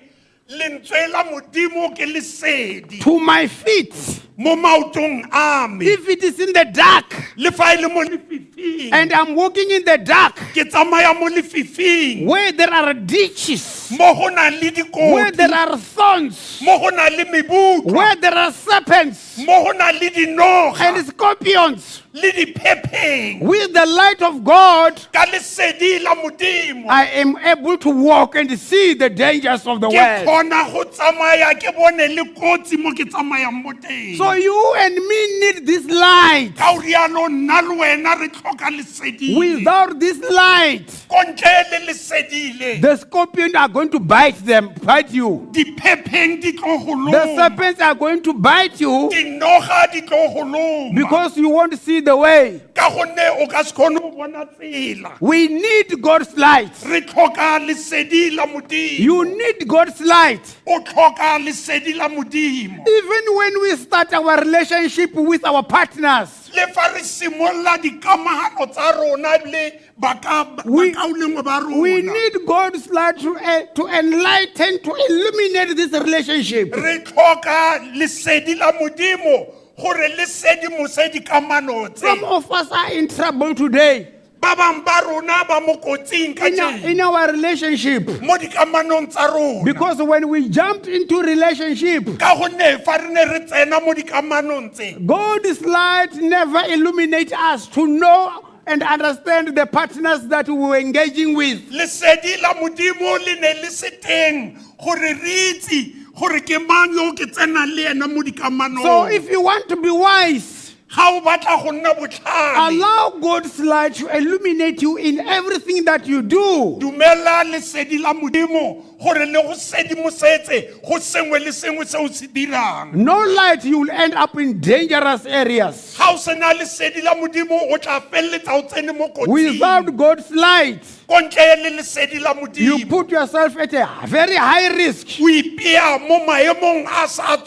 lentswe la Modimo ke lesedi To my feet. Mo maotong a me. If it is in the dark Le fa e le mo lefifing, and I'm walking in the dark ke tsamaya mo lefifing where there are ditches, Mo go nang le where dikotsi, there are thorns, mo go nang le mebutlwa, where there are serpents mo go nang le dinoga and scorpions. le diphepheng. With the light of God, Ka lesedi la Modimo I am able to walk and see the dangers of the ke world. kgona go tsamaya ke bone le kotsi mo ke tsamayang mo teng. So you and me need this light. Ka o rialo nna le wena re tlhoka lesedi le. Without this light, Ko ntle le lesedi le, the scorpions are going to bite them, bite you. diphepheng di tlo go The loma, serpents are going to bite you dinoga di tlo go loma, because you won't see the way. ka gonne o ka se kgone go bona tsela. We need God's light. Re tlhoka lesedi la Modimo. You need God's light. O tlhoka lesedi la Modimo. Even when we start our relationship with our partners, Le fa re simolola dikamano tsa rona le bakaulengwe ba we rona, need God's light to enlighten, to illuminate this relationship. re tlhoka lesedi la Modimo gore le sedimose dikamano tse. Some of us are in trouble today Ba bangwe ba rona ba mo kotsing kajeno in our relationship. Mo dikamanong tsa rona. Because when we jumped into relationship, Ka gonne fa re ne re tsena mo dikamanong tse, God's light never illuminates us to know and understand the partners that we were engaging with. Lesedi la Modimo le ne le se teng gore re itse gore ke mang yo ke tsenang le ena mo dikamanong. So if you want to be wise, Ga o batla go nna botlhale, allow God's light to illuminate you in everything that you do. Dumela lesedi la Modimo gore le go sedimosetse go sengwe le sengwe se o se dirang. No light, you will end up in dangerous areas. Ga o sena lesedi la Modimo o tla feleletsa o tsene mo kotsing. Without God's light, Ko ntle le lesedi la you Modimo, put yourself at a very high risk. o ipea mo maemong a sa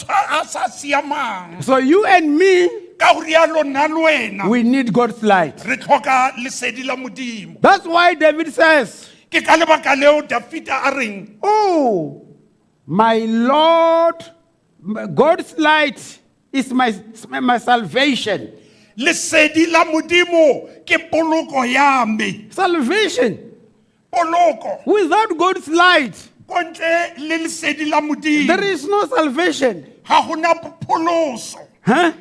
siamang. So you and me, Ka go rialo nna le wena we need God's light. Re tlhoka lesedi la Modimo. That's why David says, Ke ka lebaka leo Dafita a reng, "Oh, my Lord, God's light is my salvation." Lesedi la Modimo ke poloko ya me. Salvation. Poloko. Without God's light, Ko ntle le lesedi la Modimo, there is no salvation. ga gona pholoso. Huh?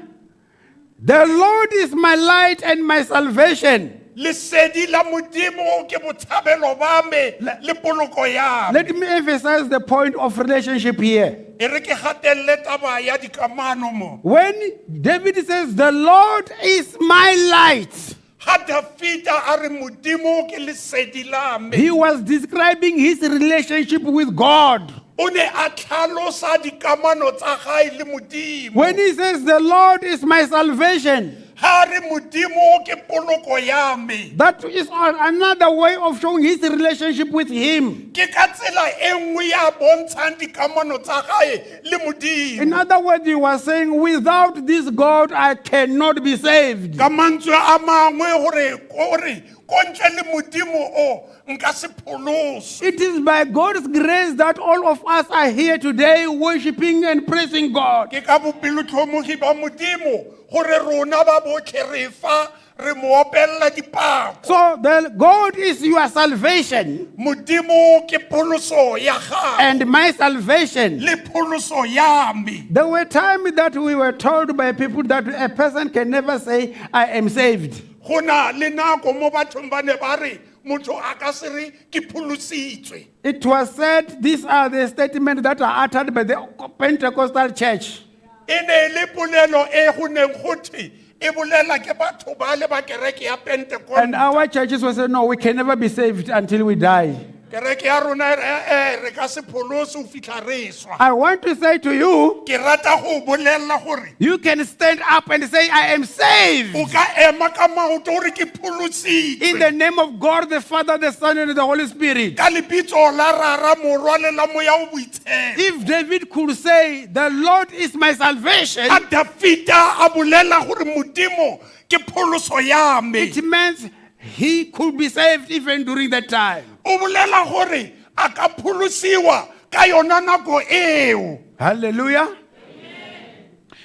The Lord is my light and my salvation. Lesedi la Modimo ke botshabelo ba me le poloko ya me. Let me emphasize the point of relationship here. E re ke gatelele taba ya dikamano mo. When David says, "The Lord is my light," Ga Dafita a re Modimo ke lesedi la me, he was describing his relationship with God. O ne a tlhalosa dikamano tsa gae le Modimo. When he says, "The Lord is my salvation," Ga re Modimo ke poloko ya me, that is another way of showing his relationship with him. Ke ka tsela e nngwe ya bontshang dikamano tsa gae le In Modimo. other words, he was saying, "Without this God, I cannot be saved." Ka mantswe a mangwe gore kore ko ntle le Modimo o nka se pholoswe. It is by God's grace that all of us are here today worshiping and praising God. Ke ka bopelotlhomogi ba Modimo gore rona ba botlhe re fa re mo opelela dipako. So the God is your salvation Modimo ke pholoso ya gago and my salvation. Le pholoso ya me. There were times that we were told by people that a person can never say, "I am saved." Go na le nako mo bathong ba ne ba re motho a ka se re ke pholositswe. It was said these are the statements that are uttered by the Pentecostal church. E ne e le polelo e go neng go thwe e bolela ke batho ba le ba kereke ya And Pentecost. our churches will say, "No, we can never be saved until we die." Kereke ya rona e re, "Eh, re ka se pholose ho fihla re swa." I want to say to you, Ke rata go bolelela gore you can stand up and say, "I am saved." o ka ema ka maoto gore ke In pholositswe the name of God, the Father, the Son, and the Holy Spirit. Ka lebitso la Rara, Morwa le la Moya o Boitshepo. If David could say, "The Lord is my salvation," A Dafita a bolela gore Modimo ke pholoso ya me, it means he could be saved even during that time. O bolela gore a ka pholosiwa ka yona nako eo. Hallelujah.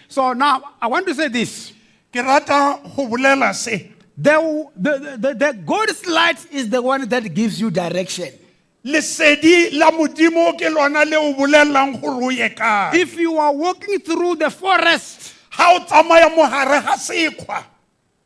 So now I want to say this. Ke rata go bolela se. The God's light is the one that gives you direction. Lesedi la modimo ke lona le o bolelelang gore o ye kae. If you are walking through the forest Ga o tsamaya mo gare ga sekgwa,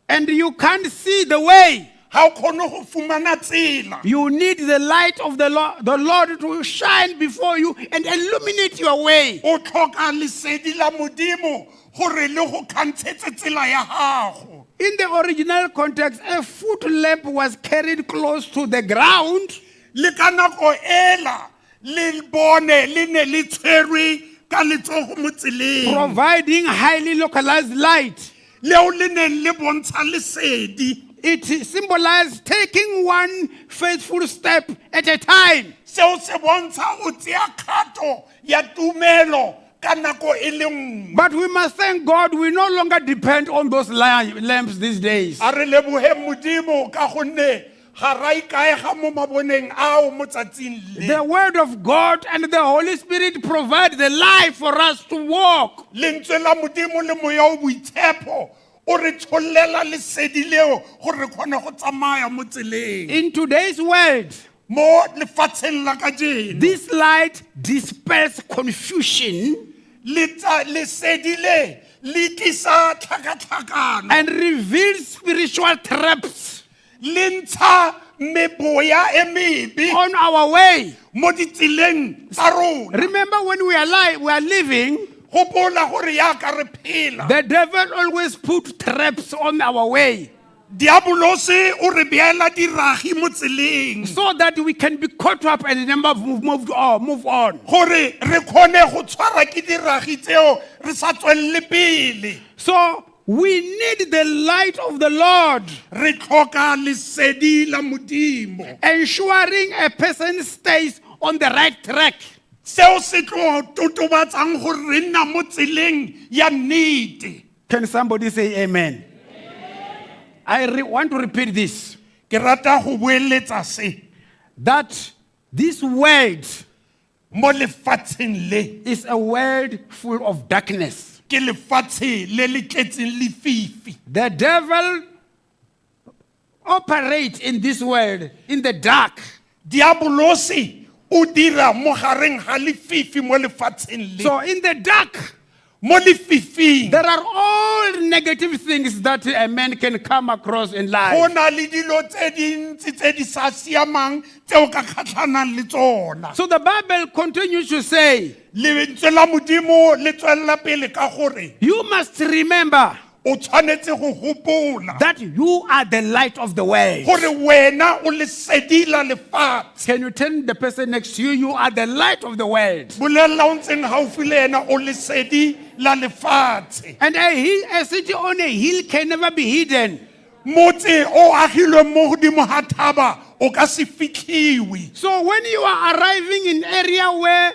and you can't see the way, ga o kgone go fumana tsela, you need the light of the Lord to shine before you and illuminate your way. O tlhoka lesedi la modimo gore le go kgantshetse tsela ya gago. In the original context, a foot lamp was carried close to the ground Le ka nako ela le bone le ne le tshwerwe ka letsogo mo tseleng, providing highly localized light. Leo le neng le bontsha lesedi. It symbolized taking one faithful step at a time. Seo se bontsha o tseya kgato ya tumelo ka nako e le nngwe. But we must thank God we no longer depend on those lamps these days. A re lebohe modimo ka gonne ga ra ikaega mo maboneng ao mo tsatsing le. The Word of God and the Holy Spirit provide the life for us to walk. Lentswe la modimo le moya o boitshepo o re tshollela lesedi leo gore re kgone go tsamaya mo tseleng. In today's world, Mo lefatsheng la kajeno, this light dispels confusion lesedi le le tlisa tlhakatlhakano and reveals spiritual traps le ntsha meboya e mebe on our way. mo ditseleng tsa rona. Remember when we are alive, we are living, Gopola gore yaka re phela, the devil always put traps on our way diabolose o re beela diragi mo tseleng so that we can be caught up and never move on. gore re kgone go tshwara ke diragi tseo re sa tswelele pele. So we need the light of the Lord, Re tlhoka lesedi la modimo, ensuring a person stays on the right track. Seo se tlo totobatsang gore re nna mo tseleng ya nnete. Can somebody say amen? I want to repeat this, Ke rata go boeletsa se, that this world mo lefatsheng le is a world full of darkness. Ke lefatshe le le tletseng lefifi. The devil operates in this world in the dark. Diabolose o dira mo gareng ga lefifi mo lefatsheng le. So in the dark, Mo lefifing, there are all negative things that a man can come across in go life. na le dilo tse dintsi tse di sa siamang tse o ka kgatlhanang le tsona. So the Bible continues to say, Lentswe la modimo le tswelela pele ka gore, you must remember o tshwanetse go gopola that you are the light of the world. gore wena o lesedi la lefatshe. Can you tell the person next to you, you are the light of the world? Bolelela o ntseng gaufi le ena, o lesedi la lefatshe. And a city on a hill can never be hidden. Motse o agilweng mo godimo ga thaba o ka se fitlhiwe. So when you are arriving in area where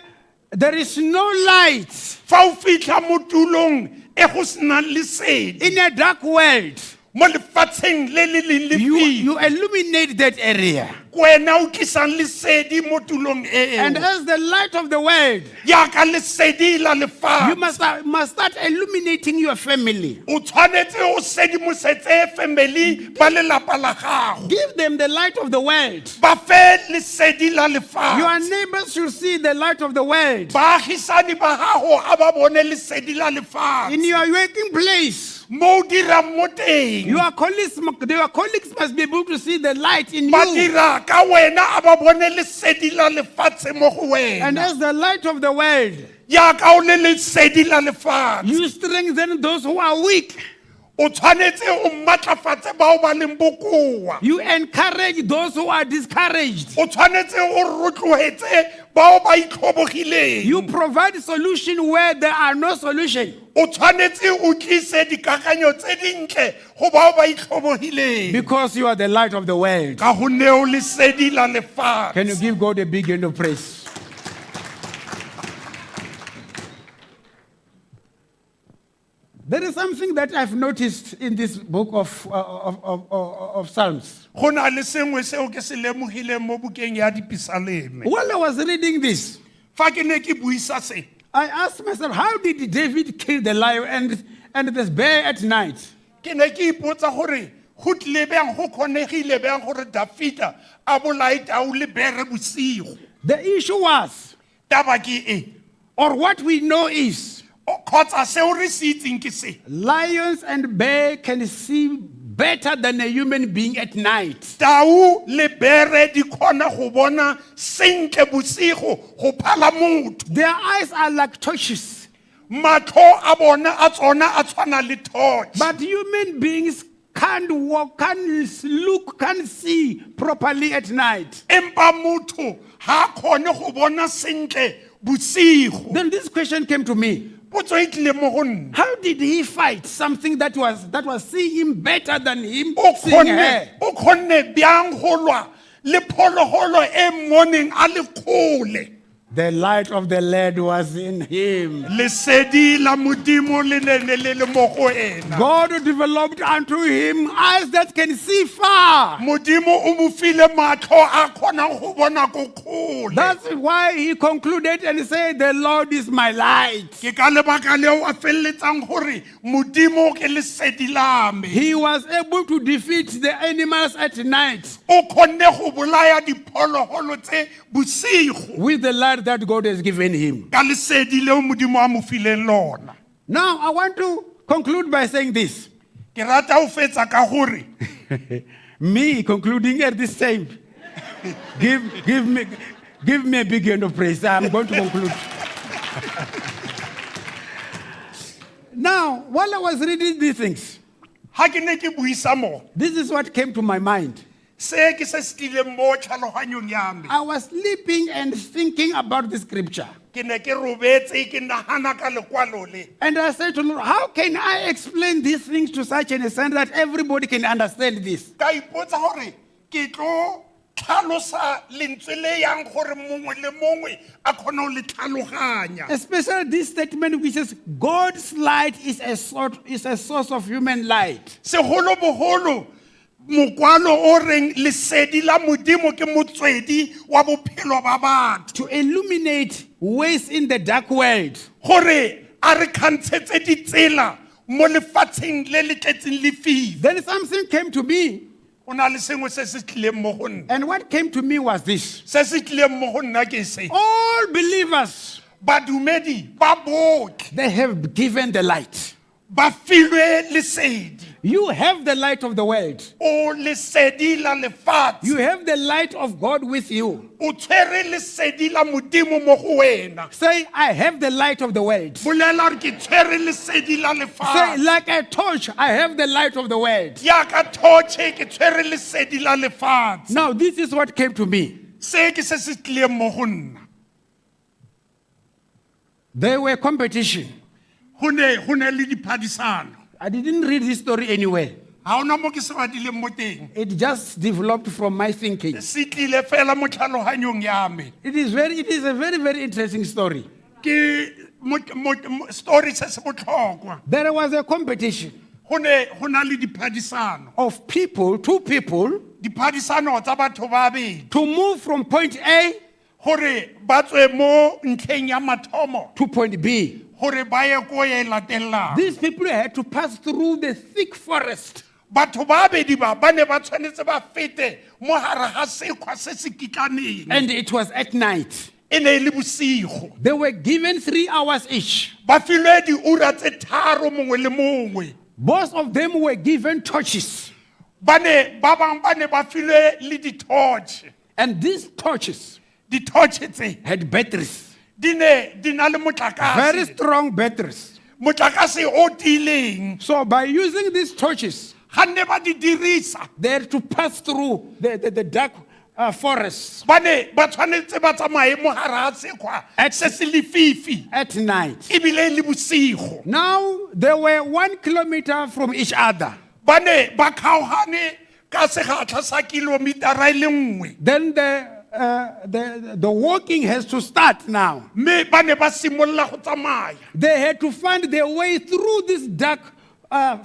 there is no light, Fa o fitlha mo tulong e go senang lesedi, in a dark world, mo lefatsheng le le leng lefifi, you illuminate that area. Ke wena o tlisang lesedi mo tulong And eo. as the light of the world, Yaka lesedi la you lefatshe, must start illuminating your family. o tshwanetse o sedimosetse family ba lelapa la gago. Give them the light of the world. Ba fe lesedi la Your lefatshe. neighbors should see the light of the world. Baagisani ba gago a ba bone lesedi la In lefatshe. your working place, Mo o dirang mo teng, your colleagues must be able to see the light in ba you. dira ka wena a ba bone lesedi la lefatshe mo go And wena. as the light of the world, Yaka o le lesedi la lefatshe, you strengthen those who are weak. O tshwanetse o maatlafatse bao ba leng bokoa. You encourage those who are discouraged. O tshwanetse o rotloetse bao ba itlhobogileng. You provide solution where there are no solution O tshwanetse o tlise dikakanyo tse dintle go bao ba itlhobogileng, because you are the light of the world. ka gonne o lesedi la lefatshe. Can you give God a big hand of praise? There is something that I've noticed in this book of Psalms. Go na le sengwe seo ke se lemogileng mo bukeng ya dipisaleme. While I was reading this, Fa ke ne ke buisa se, I asked myself, how did David kill the lion and this bear at night? Ke ne ke ipotsa gore Go tlile bjang, go kgonegile bjang gore Dafita a bolae tau le bere bosigo? The issue was, Taba ke e, or what we know is, kgotsa seo re se itseng ke se, lions and bear can see better than a human being at night. Tau le bere di kgona go bona sentle bosigo go phala motho. Their eyes are like torches, Matlho a bona a tsona a tshwana le torch. But human beings can't walk, can't look, can't see properly at night. Empa motho ha a kgone go bona sentle bosigo. Then this question came to me. Potso e tlile mo go nna. How did he fight something that was seeing him better than him O seeing kgonne her? O kgonne bjang go lwa le phologolo e mmoneng a le kgole? The light of the Lord was in him. Lesedi la Modimo le ne ne le le mo go ena. God developed unto him eyes that can see far. Modimo o mo file matlho a kgonang go bona ko kgole. That's why he concluded and said, "The Lord is my light." Ke ka lebaka leo a feleletsang gore Modimo ke lesedi la me. He was able to defeat the animals at night O kgonne go bolaya diphologolo tse bosigo with the light that God has given him. Ka lesedi leo Modimo a mo fileng lona. Now, I want to conclude by saying this. Ke rata ho fetsa ka gore, Me concluding at this time. Give me a big hand of praise. I'm going to conclude. Now, while I was reading these things, ha ke ne ke buisa mo, this is what came to my mind. Se ke se se tlileng mo tlhaloganyong ya me. I was sleeping and thinking about the scripture. Ke ne ke robetse ke nagana ka lekwalo le. And I said to Lord, how can I explain these things to such an extent that everybody can understand this? Ka ipotsa gore ke tlo tlhalosa lentswe le yang gore mongwe le mongwe a kgone go le tlhaloganya. Especially this statement which says, God's light is a source of human light. Segolobogolo mokwalo o reng lesedi la Modimo ke motswedi wa bophelo ba batho. To illuminate ways in the dark world. Gore a re kgantshetse ditsela mo lefatsheng le le tletseng lefifi. Then something came to me, Go na le sengwe se se tlileng mo go nna. And what came to me was this. Se se tlileng mo go nna ke se. All believers, Badumedi ba botlhe they have given the light. Ba filwe lesedi. You have the light of the world. O lesedi la lefatshe. You have the light of God with you. O tshwere lesedi la Modimo mo go wena. Say, "I have the light of the world." Bolela gore ke tshwere lesedi la Say, lefatshe. "Like a torch, I have the light of the world." Yaka torch ke tshwere lesedi la lefatshe. Now, this is what came to me. Se ke se se tlileng mo go nna. There were competition. Go ne le diphadisano. I didn't read this story anywhere. Ga ona mo ke se badileng mo teng. It just developed from my thinking. Se tlile fela mo tlhaloganyong ya me. It is a very, very interesting story. Ke story se se botlhokwa. There was a competition Go ne go na le diphadisano of people, two people, diphadisano tsa batho ba babedi to move from point A gore ba tswe mo ntlheng ya mathomo to point B. gore ba ye ko e latelang. These people had to pass through the thick forest. Batho ba babedi ba ba ne ba tshwanetse ba fete mo gare ga sekgwa se se kitlaneng. And it was at night. E ne e le bosigo. They were given 3 hours each. Ba filwe diura tse tharo mongwe le mongwe. Both of them were given torches. Ba ne ba bangwe ba ne ba filwe le di-torch. And these torches Di-torch tse had batteries, di ne di na le very motlakase, strong batteries. Motlakase o tiileng. So by using these torches, Ga nne ba di dirisa, they had to pass through the dark forest ba ne ba tshwanetse ba tsamaye mo gare ga sekgwa se se lefifi at night. Ebile e le bosigo. Now they were 1 kilometer from each other. Ba ne ba kgaogane ka segatlha sa kilometera e le nngwe. Then the walking has to start now. Mme ba ne ba simolola go tsamaya. They had to find their way through this dark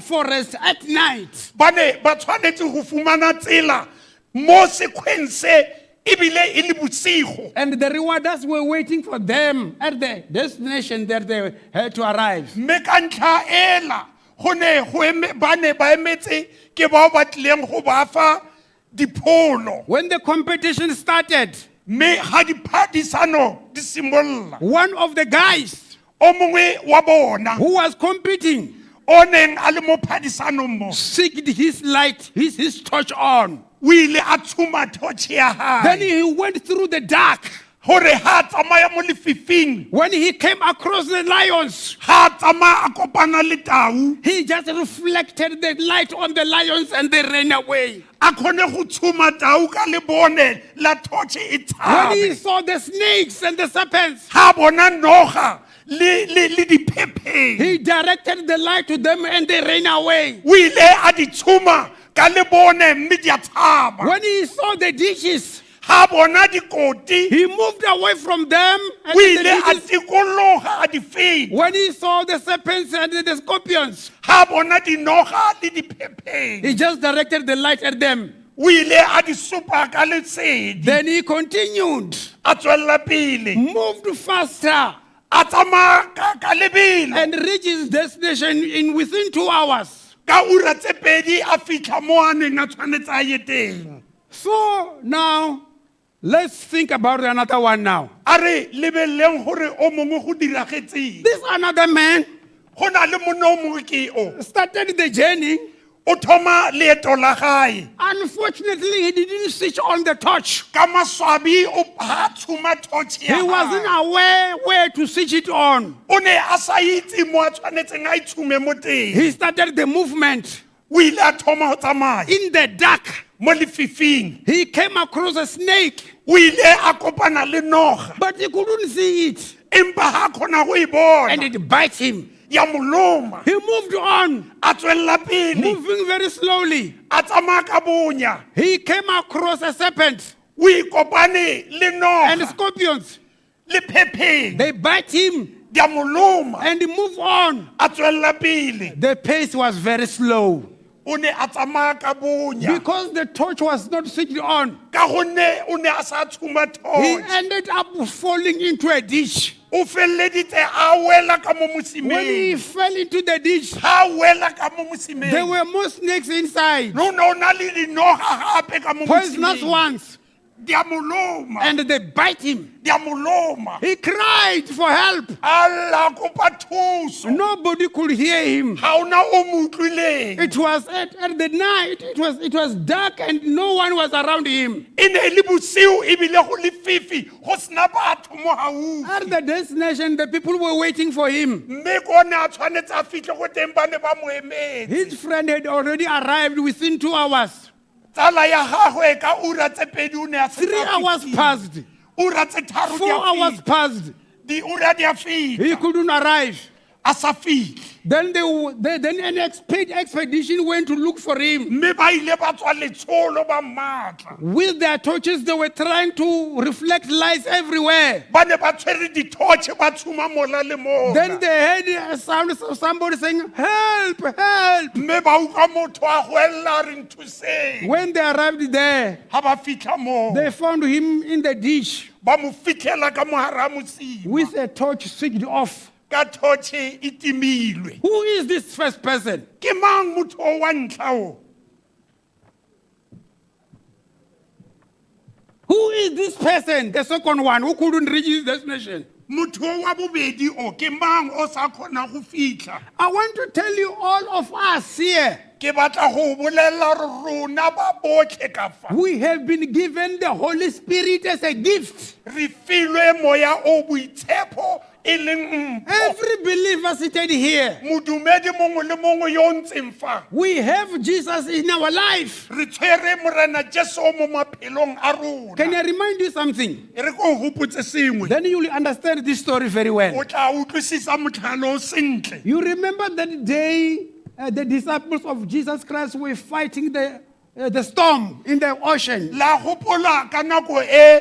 forest at night. Ba ne ba tshwanetse go fumana tsela mo sekgweng se ebile e le bosigo. And the rewarders were waiting for them at the destination that they had to arrive. Mme ka ntlha ela Go ne go eme ba ne ba emetse ke bao ba tlileng go ba fa dipholo. When the competition started, Mme ga diphadisano di simolola, one of the guys o mongwe wa bona who was competing o neng a le mo phadisanong mo sicked his light, his torch on. o ile a tshuma torch ya Then hae he went through the dark. gore ha a tsamaya mo lefifing, When he came across the lions, ha a tsamaya a kopana le tau, he just reflected the light on the lions and they ran away. a kgone go tshuma tau ka lebone la torch e When he tshabe. saw the snakes and the serpents, Ha a bona noga le diphepheng, he directed the light to them and they ran away. o ile a di tshuma ka lebone mme di a tshaba. When he saw the dishes, Ha a bona dikoti, he moved away from them. And o the ile a dishes. tikologa a di feta. When he saw the serpents and the scorpions, Ha a bona dinoga le diphepheng, he just directed the light at them. o ile a di supa ka lesedi. Then he continued, A tswelela pele, moved faster, a tsamaya ka lebelo. and reached his destination in within 2 hours. Ka ura tse pedi a fitlha mo a neng a tshwanetse a ye teng. So now, let's think about another one now. A re lebeleleng gore o mongwe go diragetseng. This another man Go na le monna o mongwe ke o started the journey. o thoma leeto la gae. Unfortunately, he didn't switch on the torch. Ka maswabi o ha tshuma torch ya He wasn't hae. aware where to switch it on. O ne a sa itse mo a tshwanetseng a itshume mo teng. He started the movement O ile a thoma go tsamaya in the dark. mo lefifing. He came across a snake, O ile a kopana le noga, but he couldn't see it, empa ha a kgona go e and bona, it bit him. ya mo loma. He moved on, A tswelela pele, moving very slowly. a tsamaya ka bonya. He came across a serpent O ikopane le and noga scorpions. le phepheng, They bite him di a mo loma. and he moved on. A tswelela pele. The pace was very slow O ne a tsamaya ka bonya because the torch was not switched on. ka gonne o ne a sa tshuma He torch. ended up falling into a ditch. O feleleditse a wela ka mo When he mosimeng. fell into the ditch, Ha a wela ka mo there mosimeng, were more snakes inside, no ne o na le dinoga gape ka mo poisonous mosimeng. ones, Di a mo loma, and they bite him. di a mo loma. He cried for help. A lla, kopa thuso. Nobody could hear him. Ga ona o mo utlwileng. It was at the night, it was dark and no one was around him. E ne e le bosiu ebile go lefifi, go sena batho mo gaufi. At the destination, the people were waiting for him. Mme ko ne a tshwanetse a fitlhe go teng, ba ne ba mo emetse. His friend had already arrived within 2 hours. Tsala ya gagwe ka ura tse pedi o ne a setse Three a hours fihlile. passed, Ura tse tharo di 4 a hours feta. passed. Diura di a He feta, couldn't arrive. a sa fitlhe. Then, then an expedition went to look for him. Mme ba ile ba tswa letsholo ba mmatla. With their torches, they were trying to reflect lights everywhere. Ba ne ba tshwere ditotšhe ba tshuma mola le mola. Then they heard a sound of somebody saying, "Help, help." Mme ba utlwa motho a goelela a re nthuseng. When they arrived there, Ha ba fitlha moo, they found him in the ditch ba mo fitlhela ka mogare a mosima with a torch switched off. ka torch e timilwe. Who is this first person? Ke mang motho o wa ntlha o? Who is this person, the second one, who couldn't reach his destination? Motho o wa bobedi o ke mang o sa kgonang go fitlha? I want to tell you, all of us here, Ke batla go bolelela gore rona ba botlhe ka fa, we have been given the Holy Spirit as a gift. re filwe moya o boitshepo e leng mpho. Every believer seated here, Modumedi mongwe le mongwe yo o ntseng fa, we have Jesus in our life. re tshwere Morena Jesu mo maphelong a Can rona. I remind you something? E re ko gopotse sengwe, Then you will understand this story very well. o tla utlwisisa motlhalo o sentle. You remember that day the disciples of Jesus Christ were fighting the storm in the ocean. La gopola ka nako e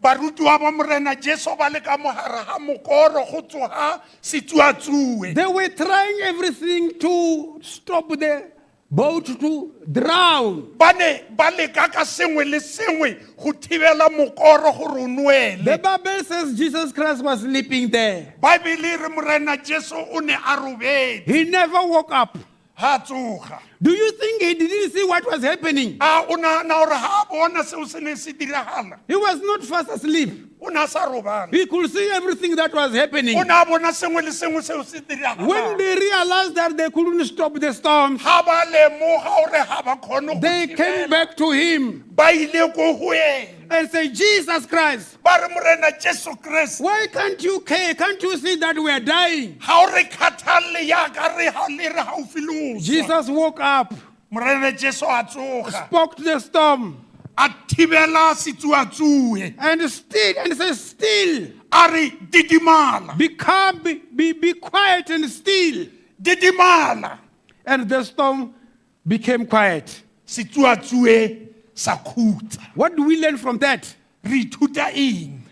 barutiwa ba Morena Jesu ba le ka mogare ga mokoro go tsoga setsuatsue. They were trying everything to stop the boat to drown. Ba ne ba leka ka sengwe le sengwe go thibela mokoro gore o nwele. The Bible says Jesus Christ was sleeping there. Baebele e re Morena Jesu o ne a robetse. He never woke up. Ha tsoga. Do you think he didn't see what was happening? A o nagana gore ga a bona seo se ne se diragala? He was not fast asleep. O ne a sa robala. He could see everything that was happening. O ne a bona sengwe le sengwe seo se When diragalang. they realized that they couldn't stop the storm, Ga ba lemoga gore ga ba kgone go they came thibela, back to him ba ile ko go ena. and said, "Jesus Christ, Ba re, Morena Jesu Kreste, why can't you care? Can't you see that we are dying?" ga o re kgathalle yaka re ga le re gaufi le go swa. Jesus woke up, Morena Jesu a tsoga, spoke to the storm, a thibela setsuatsue, and still, and said, "Still, a re didimala, be calm, be quiet and still." didimala. And the storm became quiet. Setsuatsue sa khutsa. What do we learn from that? Re ithuta eng?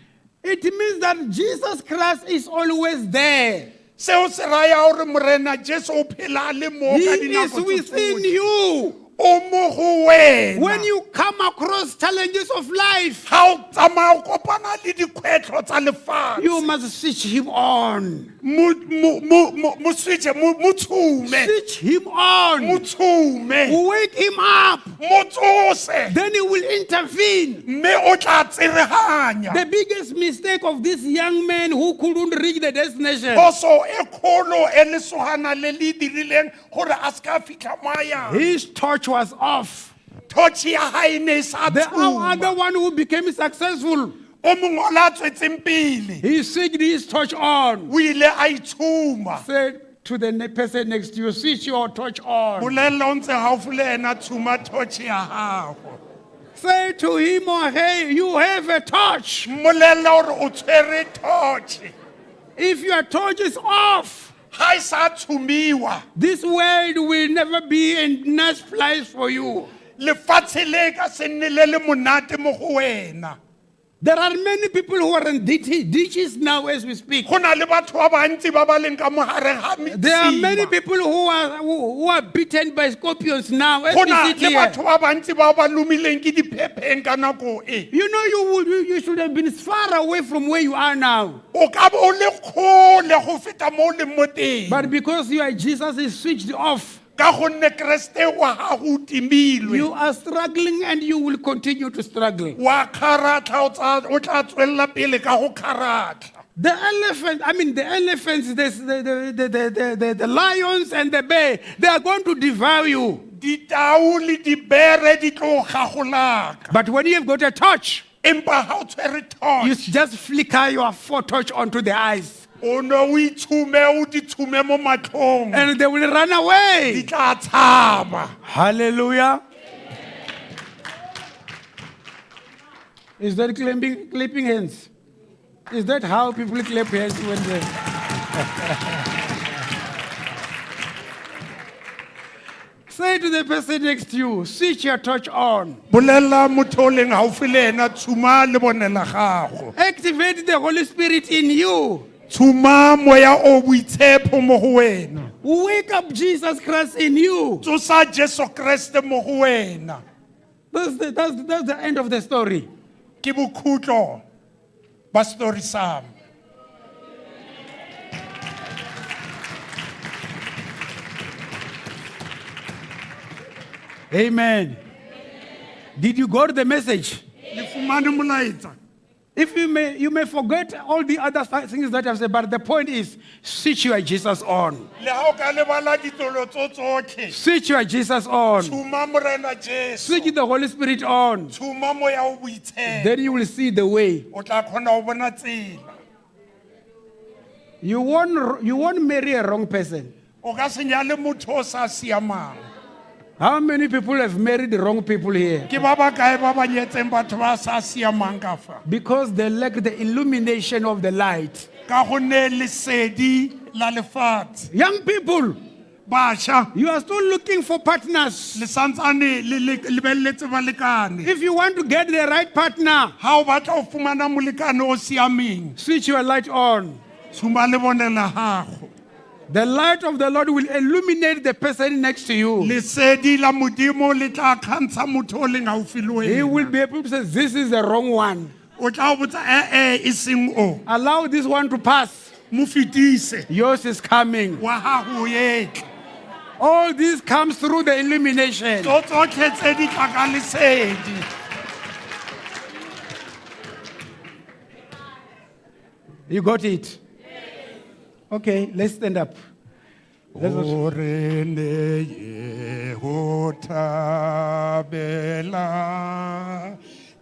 It means that Jesus Christ is always there. Seo se raya gore Morena Jesu o phela a le mo He ka is dinako tso within tsotlhe. you. O mo go wena. When you come across challenges of life, Ga o tsamaya o kopana le dikgwetlho tsa lefatshe, you must switch him on. Mo switche, mo tshume. Switch him on. Mo tshume. Wake him up. Mo tsose. Then he will intervene. Mme o tla tsereganya. The biggest mistake of this young man who couldn't reach the destination, Phoso e kgolo e lesogana le le dirileng gore a se ka fitlha mo a yang, his torch was off. Torch ya hae ne e sa The tshuma. other one who became successful, O mongwe o la tswetseng pele, he switched his torch on. o ile a itshuma. Said to the person next to you, "Switch your torch on." Bolelela o ntse gaufi le ena, tshuma torch ya gago. Say to him or her, "You have a torch." Mmolelela gore o tshwere torch. If your torch is off, Ga e sa tshumiwa, this world will never be a nice place for you. Lefatshe le ka se nne le le monate mo go wena. There are many people who are in ditches now as we speak. Go na le batho ba bantsi ba ba leng ka mogare ga There are many mesima. people who are bitten by scorpions now as Go we na sit le here. batho ba bantsi ba ba lomileng ke diphepheng ka nako e. You should have been far away from where you are now. O ka bo o le kgole go feta mo o leng mo teng. But because you are Jesus is switched off, Ka gonne Kreste wa gago o timilwe, you are struggling and you will continue to struggle. Wa kgaratlha, o tla tswelela pele ka go kgaratlha. The elephant, I mean, the elephants, the lions and the bear, they are going to devour you. Ditau le dibere di tlo gagolaka. But when you have got a torch, Empa ha o tshwere you torch, just flicker your torch onto the eyes o ne o itshume, o di tshume mo matlhong, and they will run di away. tla tshaba. Hallelujah. Is that clapping hands? Is that how people clap hands when they... Say to the person next to you, "Switch your torch on." Bolelela motho o leng gaufi le ena, tshuma lebone la gago. Activate the Holy Spirit in you. Tshuma moya o boitshepo mo go wena. Wake up Jesus Christ in you. Tsosa Jesu Kreste mo go wena. That's the end of the story. Ke bokhutlo ba story sa me. Amen. Did you got the message? Le fumane molaetsa? If you may, you may forget all the other things that I've said, but the point is, switch your Jesus on. Le ha o ka lebala ditolo tso tsotlhe, Switch your Jesus on. tshuma Morena Jesu. Switch the Holy Spirit on. Tshuma moya o boitshepo. Then you will see the way. O tla kgona go bona tsela. You won't marry a wrong person. O ka se nyale motho o sa siamang. How many people have married the wrong people here? Ke ba bakae ba ba nyetseng batho ba sa siamang ka fa? Because they lack the illumination of the light. Ka gonne lesedi la lefatshe. Young people, Bašwa, you are still looking for partners. Le santsane le lebeletse balekane. If you want to get the right partner, Ha o batla go fumana molekane o siameng, switch your light on. tshuma lebone la gago. The light of the Lord will illuminate the person next to you. Lesedi la Modimo le tla kgantsha motho o leng gaufi le He will wena. be able to say, "This is the wrong one. O tla o botsa, ee e seng o. Allow this one to pass. Mo fetise. Yours is coming." Wa gago o etla. All this comes through the illumination. Tso tsotlhe tse di tla ka lesedi. You got it? Okay, let's stand up. Let's O re neye ho thabela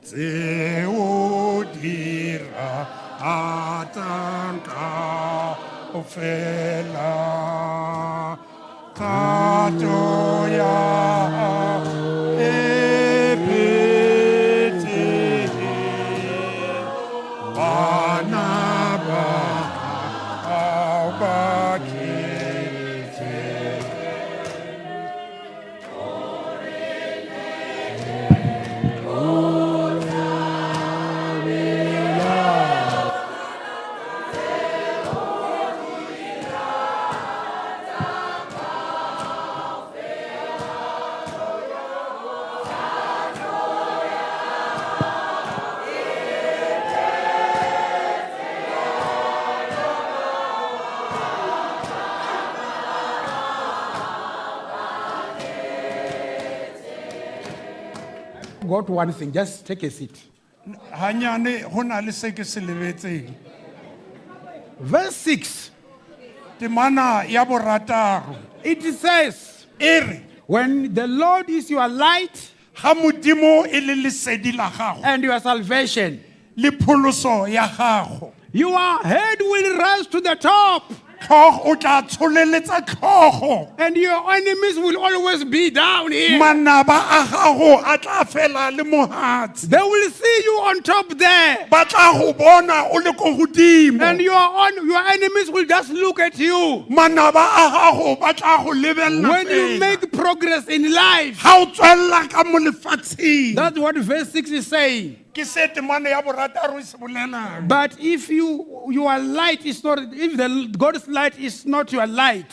tseo di ratang kaofela. Thato ya hao e phethehe, bana ba hao ba kgethe. Got one thing, just take a seat. Hanyane ho na le se ke se lebetseng. Verse 6, Temana ya borataro it says, e re When the Lord is your light ga Modimo e le lesedi la gago and your salvation, le pholoso ya gago, your head will rise to the top tlhogo o tla tsholeletsa tlhogo, and your enemies will always be down here. manaba a gago a tla fela le mohatsi. They will see you on top there. Ba tla go bona o le ko godimo, And your enemies will just look at you. manaba a gago ba tla go lebelela When you fela. make progress in life, Ga o tswelela ka mo lefatsheng. that's what verse 6 is saying. Ke se temana ya borataro e se bolelang. But if your light is not, if the God's light is not your light,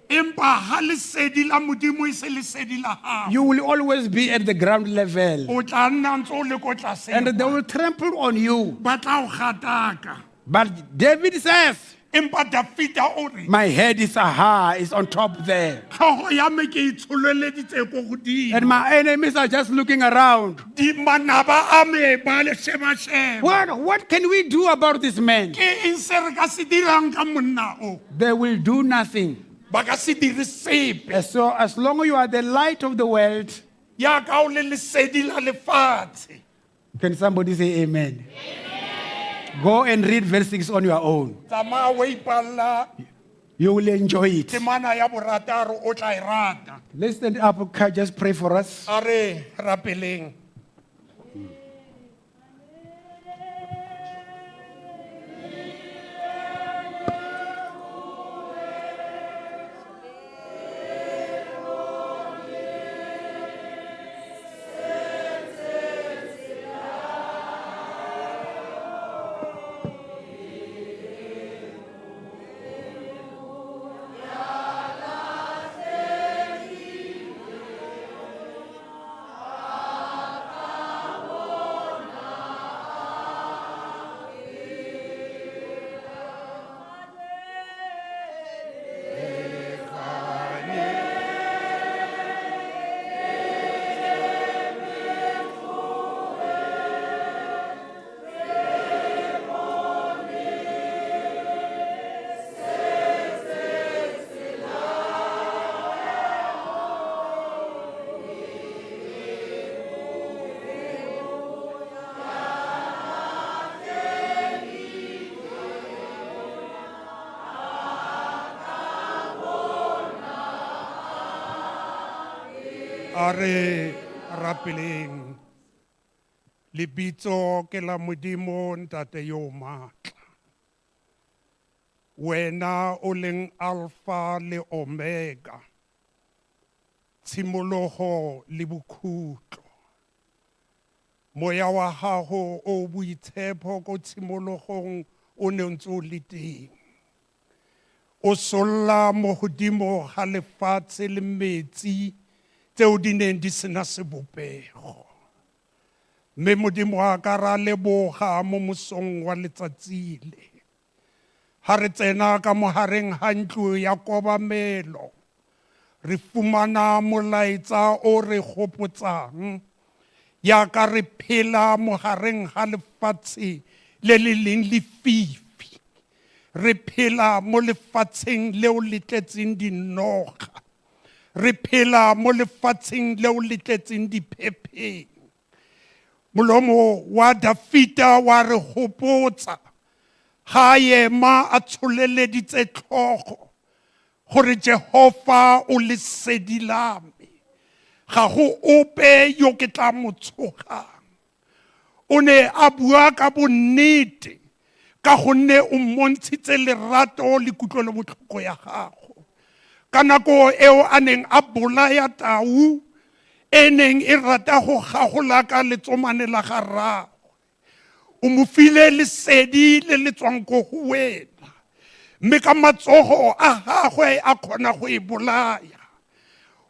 Empa ha lesedi la Modimo e se lesedi la gago, you will always be at the ground level. o tla nna ntse o le ko tlase, And they will trample on you. ba tla o gataka. But David says, Empa Dafita o re, my head is aha, is on top there. tlhogo ya me ke e tsholeleditse ko godimo, And my enemies are just looking around. Di manaba a me ba le sheba-sheba. What can we do about this man? Ke eng se re ka se dirang ka monna o? They will do nothing. Ba ka se dire sepe. So as long as you are the light of the world, Yaka o le lesedi la lefatshe. Can somebody say amen? Go and read verse 6 on your own. Tsamaya o ipalla You will enjoy it. temana ya borataro, o tla e rata. Let's stand up, just pray for us. A re rapeleng. A re rapeleng. Lebitso ke la Modimo Ntate yo matla. Wena o leng Alpha le Omega, tshimologo le bokhutlo. Moya wa gago o boitshepo ko tshimologong o ne ntse o le teng. O solla mo godimo ga lefatshe le metsi tseo di neng di sena sebopego. Mme Modimo wa ka, ra leboga mo mosong wa letsatsi le. Ha re tsena ka mohareng ha ntlo ya kobamelo, Re fumana molaetsa o re gopotsang yaka re phela mogareng ga lefatshe le le leng lefifi. Re phela mo lefatsheng leo le tletseng dinoga. Re phela mo lefatsheng leo le tletseng diphepheng. Molomo wa Dafita wa re gopotsa ga a ema a tsholeleditse tlhogo gore Jehova o lesedi la me, ga go ope yo ke tla mo tshogang. O ne a bua ka bonnete ka gonne o mmontshitse lerato le kutlwelobotlhoko ya gago. Ka nako eo a neng a bolaya tau e neng e rata go gagolaka letsomane la ga rraagwe, o mo file lesedi le le tswang ko go wena, mme ka matsogo a gagwe a kgona go e bolaya.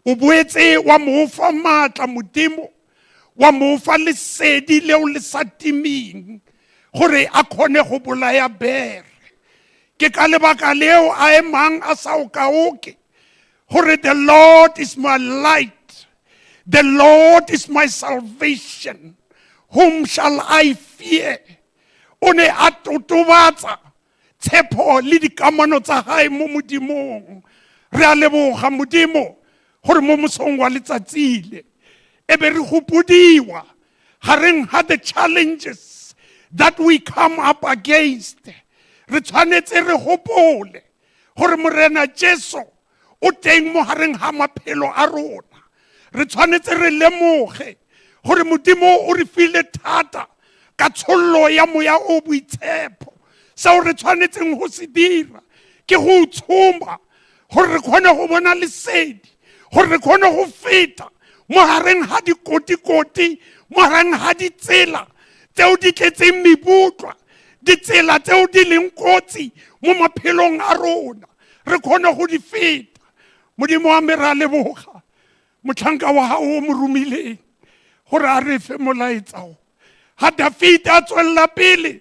O boetse wa mo fa maatla Modimo, wa mo fa lesedi leo le sa timeng gore a kgone go bolaya bere. Ke ka lebaka leo a emang a sa okaoke gore the Lord is my light, the Lord is my salvation, whom shall I fear? O ne a totobatsa tshepo le dikamano tsa gae mo Modimong. Re a leboga Modimo gore mo mosong wa letsatsi le e be re gopodiwa gareng ga the challenges that we come up against. Re tshwanetse re gopole gore Morena Jesu o teng mo gareng ga maphelo a rona. Re tshwanetse re lemoge gore Modimo o re file thata ka tshollo ya moya o boitshepo. Seo re tshwanetseng go se dira ke go tshoma gore re kgone go bona lesedi, gore re kgone go feta mo gareng ga dikotikoti, mo gareng ga ditsela tseo di tletseng mebutlwa, ditsela tseo di leng kotsi mo maphelong a rona, re kgone go di feta. Modimo wa me, re a leboga motlhanka wa gago o mo romileng gore a re fe molaetsa o. Ga Dafita a tswelela pele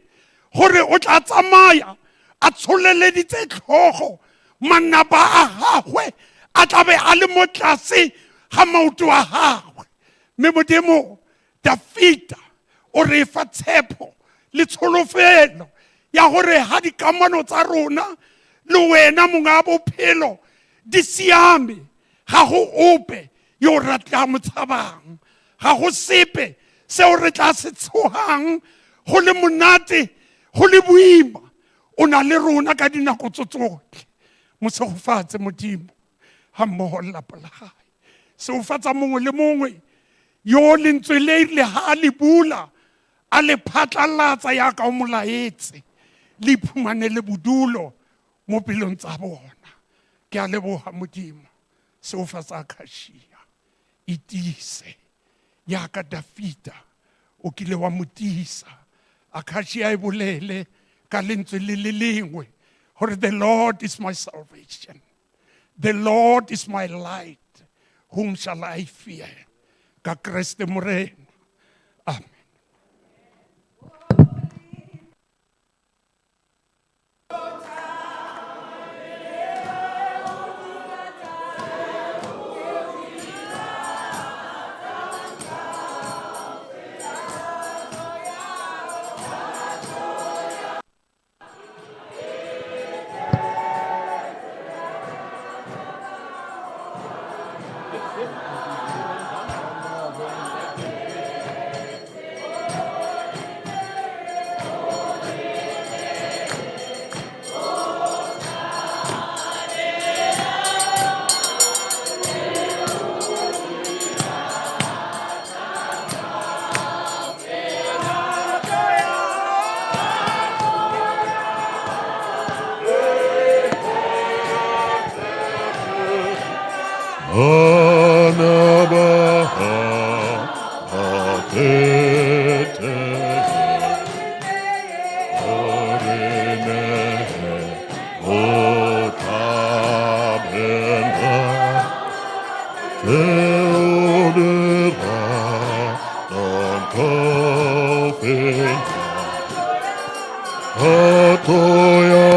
gore o tla tsamaya a tsholeleditse tlhogo, manaba a gagwe a tlabe a le mo tlase ga maoto a gagwe. Mme Modimo, Dafita o re fa tshepo le tsholofelo ya gore ga dikamano tsa rona le wena monga bophelo di siame, ga go ope yo re tla mo tshabang, ga go sepe seo re tla se tshogang. Go le monate, go le boima, o na le rona ka dinako tso tsotlhe. Mosegofatse Modimo ga mmogo le lapa la gae. Segofatsa mongwe le mongwe yo lentswe le le ha a le bula a le phatlalatsa yaka o molaetse, le iphumane le bodulo mo pelong tsa bona. Ke a leboga Modimo. Segofatsa Akashia, itiise yaka Dafita o kile wa mo tiisa. Akashia e bolele ka lentswe le le lengwe gore the Lord is my salvation, the Lord is my light, whom shall I fear? Ka Kreste Morena, amen. Atoya,